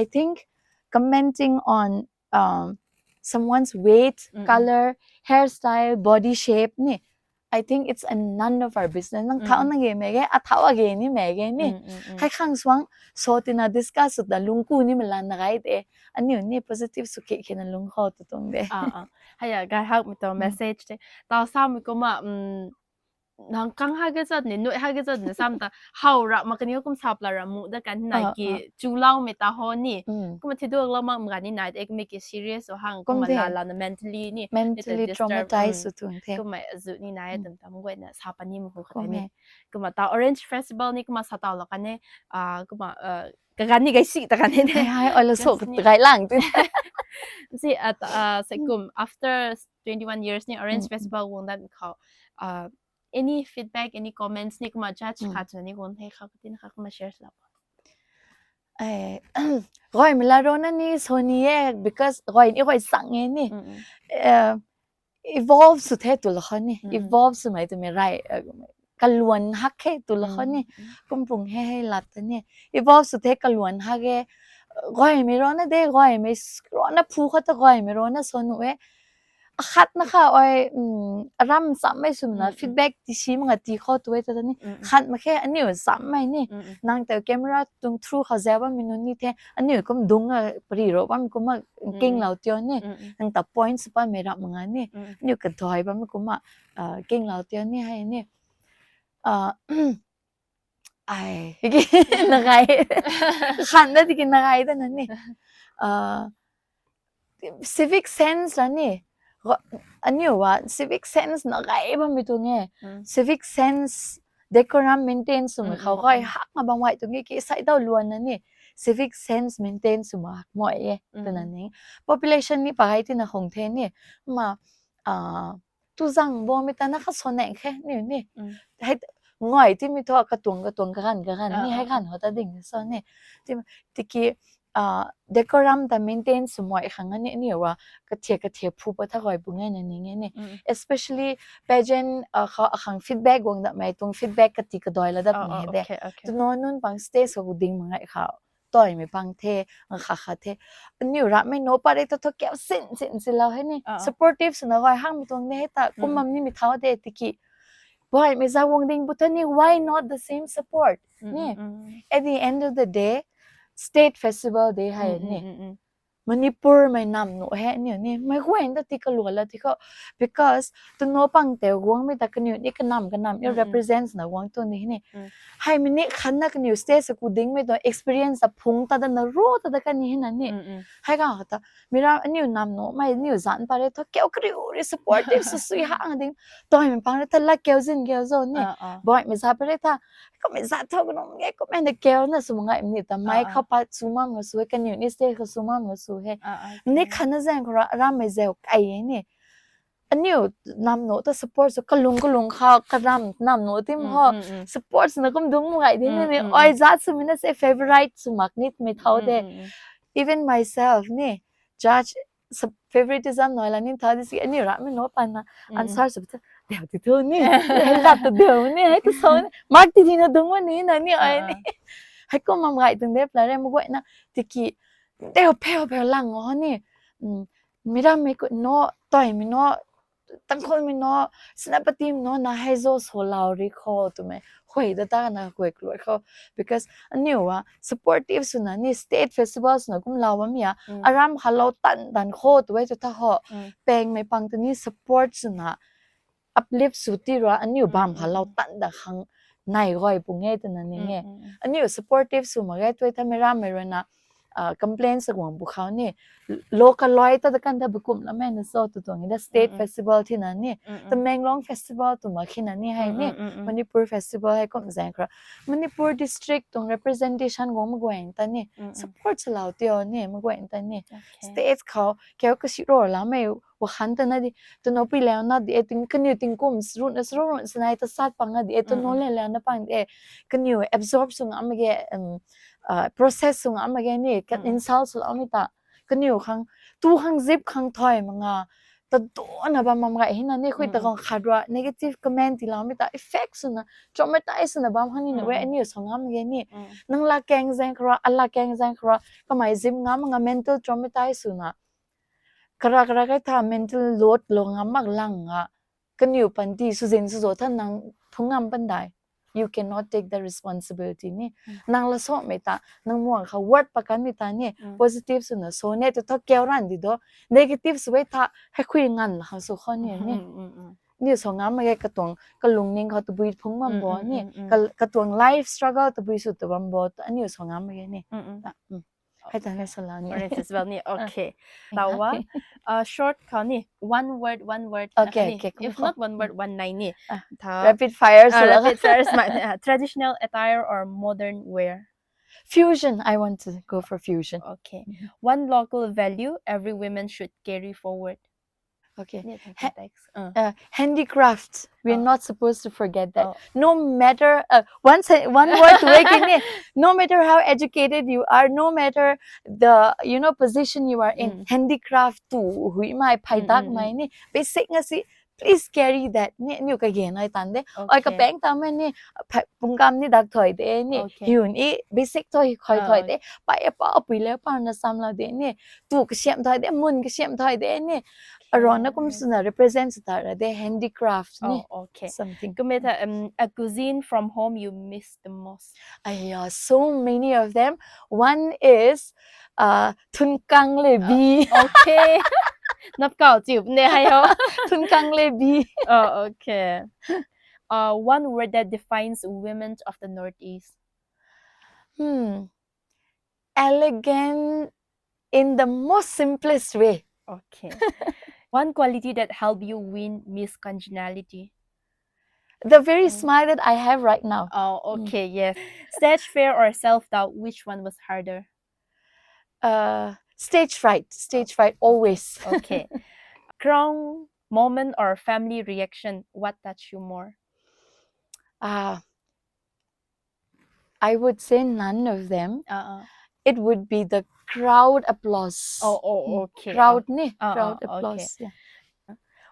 I think commenting on, um, someone's weight, Mm, mm. color, hairstyle, body shape ni, I think it's a none of our business. Nang thau Mm. nang ge mei ge, a thau a ge ni mei ge ni. Mm, mm, mm. Hei khang suang, so tina discuss sw ta lungku ni mei lan na gai de. Aniu ni positive sw ki ki na lung khou tu tuang de. Ah, ah. Hei ya, gai hak mi tuang Mm. message de. Tau sa mi kumna, mm, nang kang ha ge zat ni, nui ha ge zat ni, sam ta, hau ra ma kaniw kum sap la ra mu da kan na Ah, ki, ah. chu lau mei ta ho ni. Mm. Kumna thi duak lau mak ma ga ni nai, ek mi ki serious o hang, Kum kumna de. la la na mentally ni, Mentally ni ta disturb, traumatized mm. sw tuang the. Kumna zu ni nai, Mm. tam tam guay na sa pa ni mu hu kha Kum ni. he. Kumna ta Orange Festival ni, kumna sa tau la kan ni, ah, kumna, ah, kagan ni gai si ta kan ni. Hai, hai, oi la so Yes, ni. gai lang tu. Si, ah, ta, ah, sa kum, after twenty-one years ni Orange Mm, mm. Festival wang dan khou, ah, any feedback, any comments ni kumna judge Mm. khat ni gun the kha tin kha kumna share la. Eh, guay mei la ro na ni so ni e, because guay ni guay sang e ni. Mm, mm. Eh, evolve sw the tu la kho ni. Mm, mm. Evolve sw mei tu mei rai, eh, kaluan hak khe tu la kho ni. Mm, mm. Kumpung he he lat ta ni. Evolve sw the kaluan hak e. Guay mei ro na de, guay mei s-, ro na phu kho ta guay mei ro na so nu e. Akhat na kha ai, mm, aram cham mei swna Mm, mm. feedback ti si mak nga ti khou tu e ta ta ni. Mm, mm. Khat mak khe aniu cham mei ni. Mm, mm. Nang tei camera tuang through khou zau bam mi nunc ni the. Aniu kum dung a pari ro bam kumna Mm, king mm. lau tio ni. Mm, mm. Nang ta point sw pa mei rap mak nga ni. Mm, mm. Aniu kadoi bam kumna, ah, king lau tio ni hei ni. Ah, ai, na gai. Khan da tiki na gai da na ni. Ah, civic sense la ni. Ro-, aniu wa civic sense na gai bam mi tuang e. Mm. Civic sense, decorum maintain sw mei Mm, khou mm, gai mm. hak nga bam wai tuang e ki sai dau luan na ni. Civic sense maintain sw mak moi e. Mm, Tu na mm. ni. Population ni pa hai ti na hong the ni. Ma, ah, tu zang bo mi ta na kha so neng khe ni ni. Mm. Hei, ngoi ti mi thu katuang, katuang, kagan, kagan ni, Ah, hei ah, gan ah. ho ta ding so ni. Ti, tiki, ah, decorum ta maintain sw moi khang ni, ni wa, kathia, kathia phu pa tha goi bu ngai na ni nge ni. Mm. Especially pageant, ah, kha, akhang feedback guang da mei, tuang feedback kati kadoi la da Ah, mei ah, he de. okay, okay. Tu no nun pang stage khou ding ma ngai kha. toymei pang the, nga kha kha the. Aniu ramei no pare ta thu keu sin sin si lau hei ni. Ah, ah. Supportive swna gay hangmei tuang ni hei ta, kum Mm. bam ni mi thau de tiki. Boy, mi za wang ding bu ta ni, why not the same support? Mm, Ni? mm, mm. At the end of the day, state festival de hei Mm, ni. mm, mm, mm. Manipur mei nam nu he ni ni. Mei guay ta ti kalua la ti kho. Because tu no pang te guang mi ta kaniw ni kanam kanam ni Mm, mm. represents na guang tu ni ni. Mm. Hei mi ni khan na kaniw state sa ku ding mi tu experience a phung ta da na ro ta da kani hina ni. Mm, mm. Hei ka ta. Mira aniu nam nu, mei aniu zan pare thu, keu kariu ri supportive su sui hang ding. Toi mi pang ri ta la keu zin keu zo ni. Ah, ah. Boy mi za pare ta. Kum mi za thu kanu nge, kum mi na keu na su ngai ni ta. Mei Ah, ah. kha pat su mam nga su, kaniw ni state kha su mam nga su he. Ah, ah, Ni okay. khan na zang khora, ram mei zeu kai ni. Aniu nam nu ta support su kalung kalung kha, karam nam nu tim Mm, ho. mm, mm. Support na kum dung mu ngai din Mm, ni. mm, Oi mm. za su mi na se favorite su mak ni mi thau Mm, de. mm, mm. Even myself ni, judge, sub-, favoritism noi la ni thau di si, aniu ramei no pan na Mm, mm. answer su ta, deu ti thu ni, hei lat ta deu ni, hei ta so ni, mark ti di na dung ni na ni ai ni. Ah. Hei kum mam ngai tung de pla re mu guay na, tiki, deu pheu pheu lang ho ni. Mm, mi ramei ku no, toi mi no, Tangkhul mi no, Senapati mi no, na hei zo so lau ri kho, tu mei, hui da ta na hui kloi kho. Because aniu a, supportive swna ni state festival swna kum lau bam ya, Mm. aram ha lau tan tan kho, tu wei tu ta ho. Mm. Peng mei pang tu ni support swna, uplift su ti rua, aniu Mm, bam ha mm, lau mm. tan da khang nai goi pu nge tu na ni Mm, nge. mm, mm. Aniu supportive sw mak ge, tu wei ta mei ram mei rui na, ah, complain sa guang bu khou ni, lo ka loi ta da kan da bu kum la mei na so tu tuang da state Mm, mm. festival thi na ni, Mm, mm. Tamenglong festival tu ma khi na ni hei Mm, ni, mm, mm, mm. Manipur festival hei kum zang khra. Manipur district tuang representation guang ma guang ta ni, Mm, mm. support sa lau tio ni, ma guang ta ni. Okay. State khou, keu ka si ro la mei, wa khan ta na di, tu no pui leu na di, e ting, kaniw ting kum, run na sro run sa nai ta sat pang na di, e tu Mm, no mm. le leu na pang di, e kaniw absorb sw ngam ge, um, ah, process sw ngam ge ni, ka Mm, mm. insult sw lam ta. Kaniw khang, tu khang zip khang thoi ma nga, ta do na bam mam gai hina ni, khui ta Mm, mm. kong khat rua, negative comment ti lam ta, effect sw na, traumatize sw na bam khang ni na we, Mm, mm. aniu sw ngam ge ni. Mm. Nang la keng zeng khra, a la keng zeng khra, kamei zip ngam nga mental traumatize sw na. Kara kara kai tha mental load lo ngam mak lang nga. Kaniw panty sw zin sw zo tha nang phung ngam pan dai. You cannot take the responsibility ni. Mm. Nang la so mei ta, nang muang kha word pa kan mei ta ni, Mm. positive sw na so ne, tu tha keu ran di do. Negative sw wei tha, hei khui ngan la khang sw kho ni ni. Mm, mm, mm. Aniu sw ngam mak ge katuang, kalung ning kha tabui phung mam Mm, bo mm, ni. mm, mm. Ka, katuang life struggle tabui sw ta bam bo, aniu sw ngam mak ge ni. Mm, mm. Ta, mm. Hei ta Okay. na sw la ni. Orange as well ni. Ah. Okay. Thank Tawa, you. uh, short khou ni. One word, one word. Okay, Ni, okay, if cool. not one word, one nai ni. Ah, Tha, rapid fire ah, sw la. rapid fire is my, uh, traditional attire or modern wear? Fusion. I want to go for fusion. Okay. Mm-hmm. One local value every woman should carry forward. Okay. Ni, Ha- context. Uh. Uh, handicraft. We're Oh. not supposed to forget that. Oh. No matter, uh, one se- one word to wake in, no matter how educated you are, no matter the, you know, position you are in, Mm. handicraft tu hui mai, phai Mm, dak mm, mai mm. ni, basic nga si, please carry that. Ni, niu ka gen ai tan de. Oi, Okay. ka peng ta mai ni, pha- pungkam ni dak thoi de ni. Okay. Hiun i, basic thoi, khoi Ah, thoi okay. de. Pai a pa, pui le pa na sam la de ni. Tu ka siam thoi de, mun ka siam thoi de ni. Aron na kum Okay. sw na represent sw ta ra de handicraft ni. Oh, okay. Something. Kum e tha, um, a cuisine from home you miss the most? Ai, yeah, so many of them. One is, uh, thunkang le bi. Uh, okay. Nap kau chiu ne hai ho. Thunkang le bi. Oh, okay. Uh, one word that defines women of the Northeast. Hmm. Elegant in the most simplest way. Okay. One quality that help you win Miss Congeniality. The very Mm. smile that I have right now. Oh, Mm. okay, yes. Stage fear or self-doubt, which one was harder? Uh, stage fright. Stage fright, always. Okay. Crown moment or family reaction, what touch you more? Uh, I would say none of them. Uh-uh. It would be the crowd applause. Oh, oh, Mm. okay. Crowd Oh. ni, Uh-uh, crowd okay. applause. Yeah.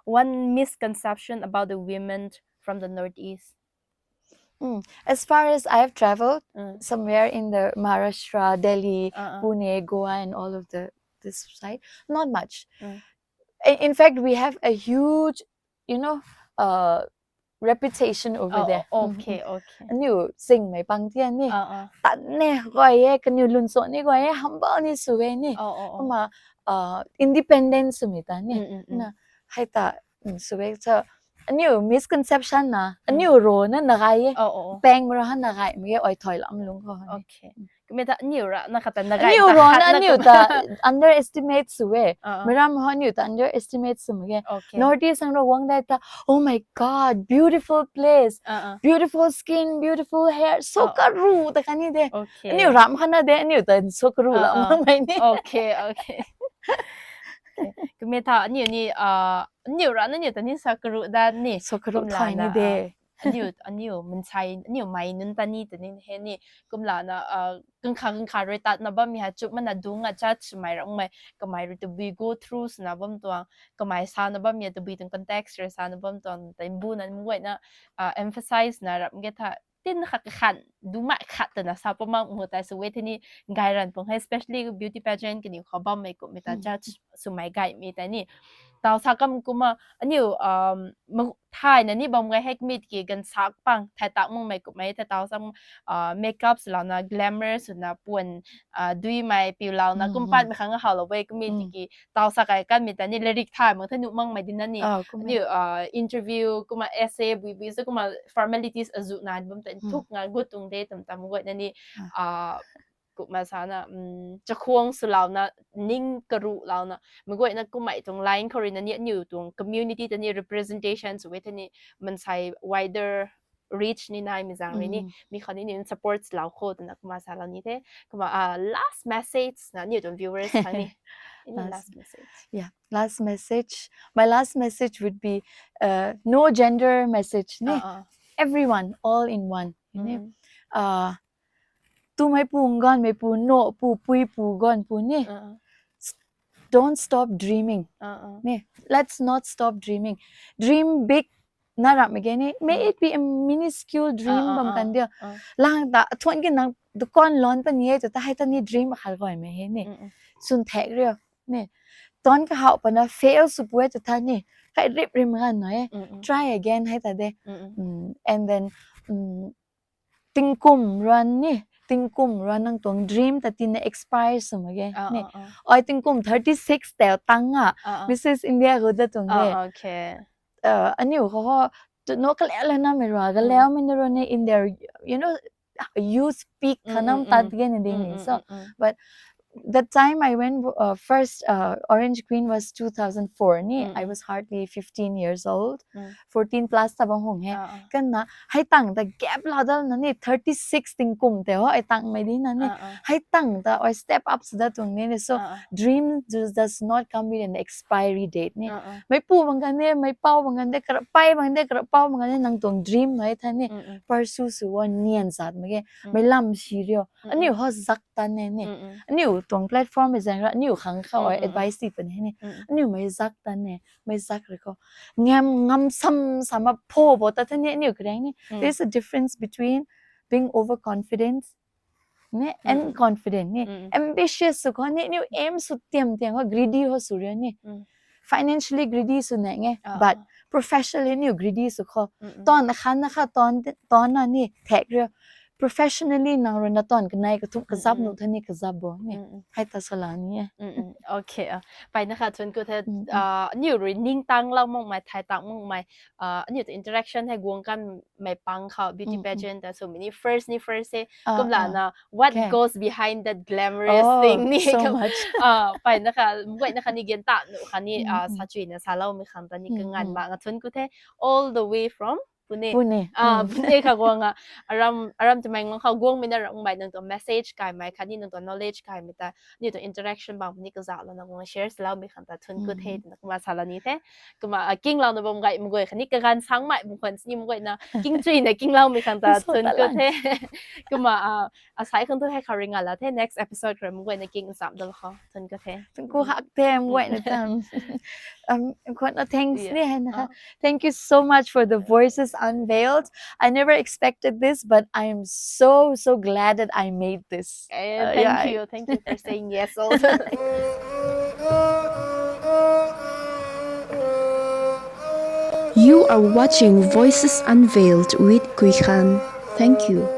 One misconception about the women from the Northeast. Mm. As far as I have traveled, Mm. somewhere in the Maharashtra, Delhi, Uh-uh. Pune, Goa, and all of the this side, not much. Mm. In, in fact, we have a huge, you know, uh, reputation over Oh, there. oh, okay, okay. Aniu singmei pang tian ni. Uh-uh. Tan ne guay e, kaniw lun so ni guay e, humble ni sw e ni. Oh, oh, oh. Kumna, uh, independent swmei ta ni. Mm, mm, mm. Na, hei ta, mm, sw e cha. Aniu misconception na, aniu ro na nagai e. Oh, oh, oh. Pang mara ha nagai mei e, oi thoi lam lung khou ni. Okay. Kumna ta aniu ra na khat ta nagai Aniu ta ro khat na na aniu kum- ta underestimate sw e. Uh-uh. Meiram ho aniu ta underestimate sw mei e. Okay. Northeast ang ro guang dai ta, "Oh my God, beautiful place, Uh-uh. beautiful skin, beautiful hair, so Oh. karu," ta kani de. Okay. Aniu ram khana de, aniu ta so karu Uh-uh. lam mei ni. Okay, okay. Okay. Kumna ta aniu ni, uh, aniu ra na aniu ta ni sa karu da ni. So karu Kumla thai ni na, de. uh, aniu, aniu mansei, aniu mei nunc ta ni ta ni he ni. Kumla na, uh, kangkha kangkha rui tat na bam mi ha chup mana dung a chat swmei rang mei. Kamei rui tabui go through swna bam tuang. Kamei sa na bam mi tabui tuang context rui sa na bam tuang. Ta bu na mei guay na, uh, emphasize na ram ge tha. Tin khat khat, dumei khat ta na sa pa mak mu ta sw e the ni gay ran pung he, especially beauty pageant kaniw khou bammei kummei ta Mm. judge swmei gaymei ta ni. Tau sa kam kumna, aniu, um, ma-, thai na ni bam gay hek mit ki gansak pang, thai tak mung mei kummei ta tau sa, uh, makeup swlou na, glamour swna, puan, uh, duimei, piu lou na, Mm, kum mm. pat mei khang hau lou e, kummei Mm. tiki, tau sa kai kan mi ta ni, lyric thai mak the nu mang mei di na ni. Ah, kumna. Aniu, uh, interview, kumna essay, bui bui, so kumna formalities azu na, bam ta Mm. thuk nga gut tung de, tam tam guay na ni, Ah. uh, kumna sa na, um, chakhuang swlou na, ning karu lou na, mei guay na kummei tuang line khou rui na ni, aniu tuang community ta ni representation sw e the ni, mansei wider reach ni nai mi zang rui ni, Mm. mi khou ni ni support lou kho twna kumna sa lou ni the, kumna, ah, last message na aniu tuang viewers khang ni. Any Last last message? Yeah, last message. My last message would be, uh, no gender message ni. Uh-uh. Everyone, all in one. Ni. Mm. Uh, tumei pu, ganvmei pu, no pu, pui pu, ganv pu ni. Uh-uh. Don't stop dreaming. Uh-uh. Ni, let's not stop dreaming. Dream big. Na ram ge ni. May Mm. it be a minuscule dream Uh-uh, bam uh, kan dia. uh. Lang ta thuan ki nang dukan lon pa ni e ta, hei ta ni dream khat guay mei he ni. Mm-mm. Swn thek rio. Ni. Ton ka hau pa na fail sw pu e ta tha ni. Kai rip rim gan na e. Mm-mm. Try again hei ta de. Mm-mm. Mm, and then, mm, tingkum run ni. Tingkum run nang tuang dream ta tin na expire sw mak ge. Uh, Ni. uh, uh. Oi tingkum thirty-six teu tang nga. Uh, uh. Missus India gu da tuang de. Uh, okay. Uh, aniu khou ho, tu no kaleu la na mei rua, Mm. kaleu mei na rua ni in their, you know, youth peak Mm, khanam mm, tat mm. gen ding Mm, ni. mm, So, mm, mm. but that time I went, uh, first, uh, Orange Queen was two thousand four ni. Mm, I mm. was hardly fifteen years old. Mm. Fourteen plus ta bang hung he. Uh, uh. Kan na, hei tang ta gap la dal na ni, thirty-six tingkum teu ho, hei tang mei di na ni. Uh, uh. Hei tang ta, oi step up sw da tuang ni ni. So, Uh, uh. dream does, does not come with an expiry date ni. Uh, uh. Mei pu bang kan ni, mei pau bang kan de, kara pai bang de, kara pau bang kan de, nang tuang dream na e tha ni. Mm, mm. Pursue sw wo nian zat mak ge. Mm. Mei lam si rio. Mm, Aniu mm. ho zak tan ne ni. Mm, mm. Aniu tuang platform e zang ra, aniu khang kha Mm, oi mm, mm. advice ti pan he ni. Mm. Aniu mei zak tan ne, mei zak ri khou. Ngam, ngam sam, sam a pho bo ta tha ni, aniu kareng ni. Mm. There's a difference between being overconfident ni and Mm. confident ni. Mm. Ambitious sw khou ni, aniu aim sw tiam tiam khou greedy ho sw rio ni. Mm. Financially greedy sw ne nge, Ah, but ah. professionally aniu greedy sw khou. Mm, mm. Ton na khan na kha ton, ton na ni thek rio. Professionally nang rui na ton kanei kathum kazap Mm, mm. Nu tha ni kazap bo ni. Mm, mm. Hei ta sala ni e. Mm, mm. Okay. Ah, pai na kha thun ku the, mm, mm, ah, aniu rui ning tang lau mong mai, thai tang mong mai, ah, aniu ta interaction hei guang kan mei pang khou beauty, mm, mm, pageant ta so many first ni first e. Ah, kum la, ah, na what, okay, goes behind that glamorous, oh, thing ni. So kum, much. Ah, pai na kha, mei guay na kha ni gen ta nu kha ni, mm, ah, mm, sa chui na sa lau mei khang ta ni, mm, kangan, mm, ma nga thun ku the all the way from Pune. Pune. Ah, mm. Pune kha guang a. Aram, aram Tamenglong khou guang mei na ram mei nang tuang message kai mei khatni nang tuang knowledge kai mei ta, ni tuang interaction bang ni kazauh lou na guang share saloumei khang ta thun ku the, mm, twna kumna salou ni the. Kumna, ah, kinglouna bam gay mei guay khatni kaganv sang mei bam khwan sini mei guayna kingchuina kingloumei khang ta thun ku the. Kumna, ah, asai khang thu hei khou ring nga la the, next episode khou mei guayna king sam dal khou thun ku the. Thun ku hak the mei guayna tang. Um, khwan na thanks ni hei na. Yeah. Ah. Thank you so much for the voices Unveiled. I never expected this, but I am so, so glad that I made this. And Uh, thank yeah, I- you, thank you for saying yes also. You are watching Voices Unveiled with Kui Khan. Thank you.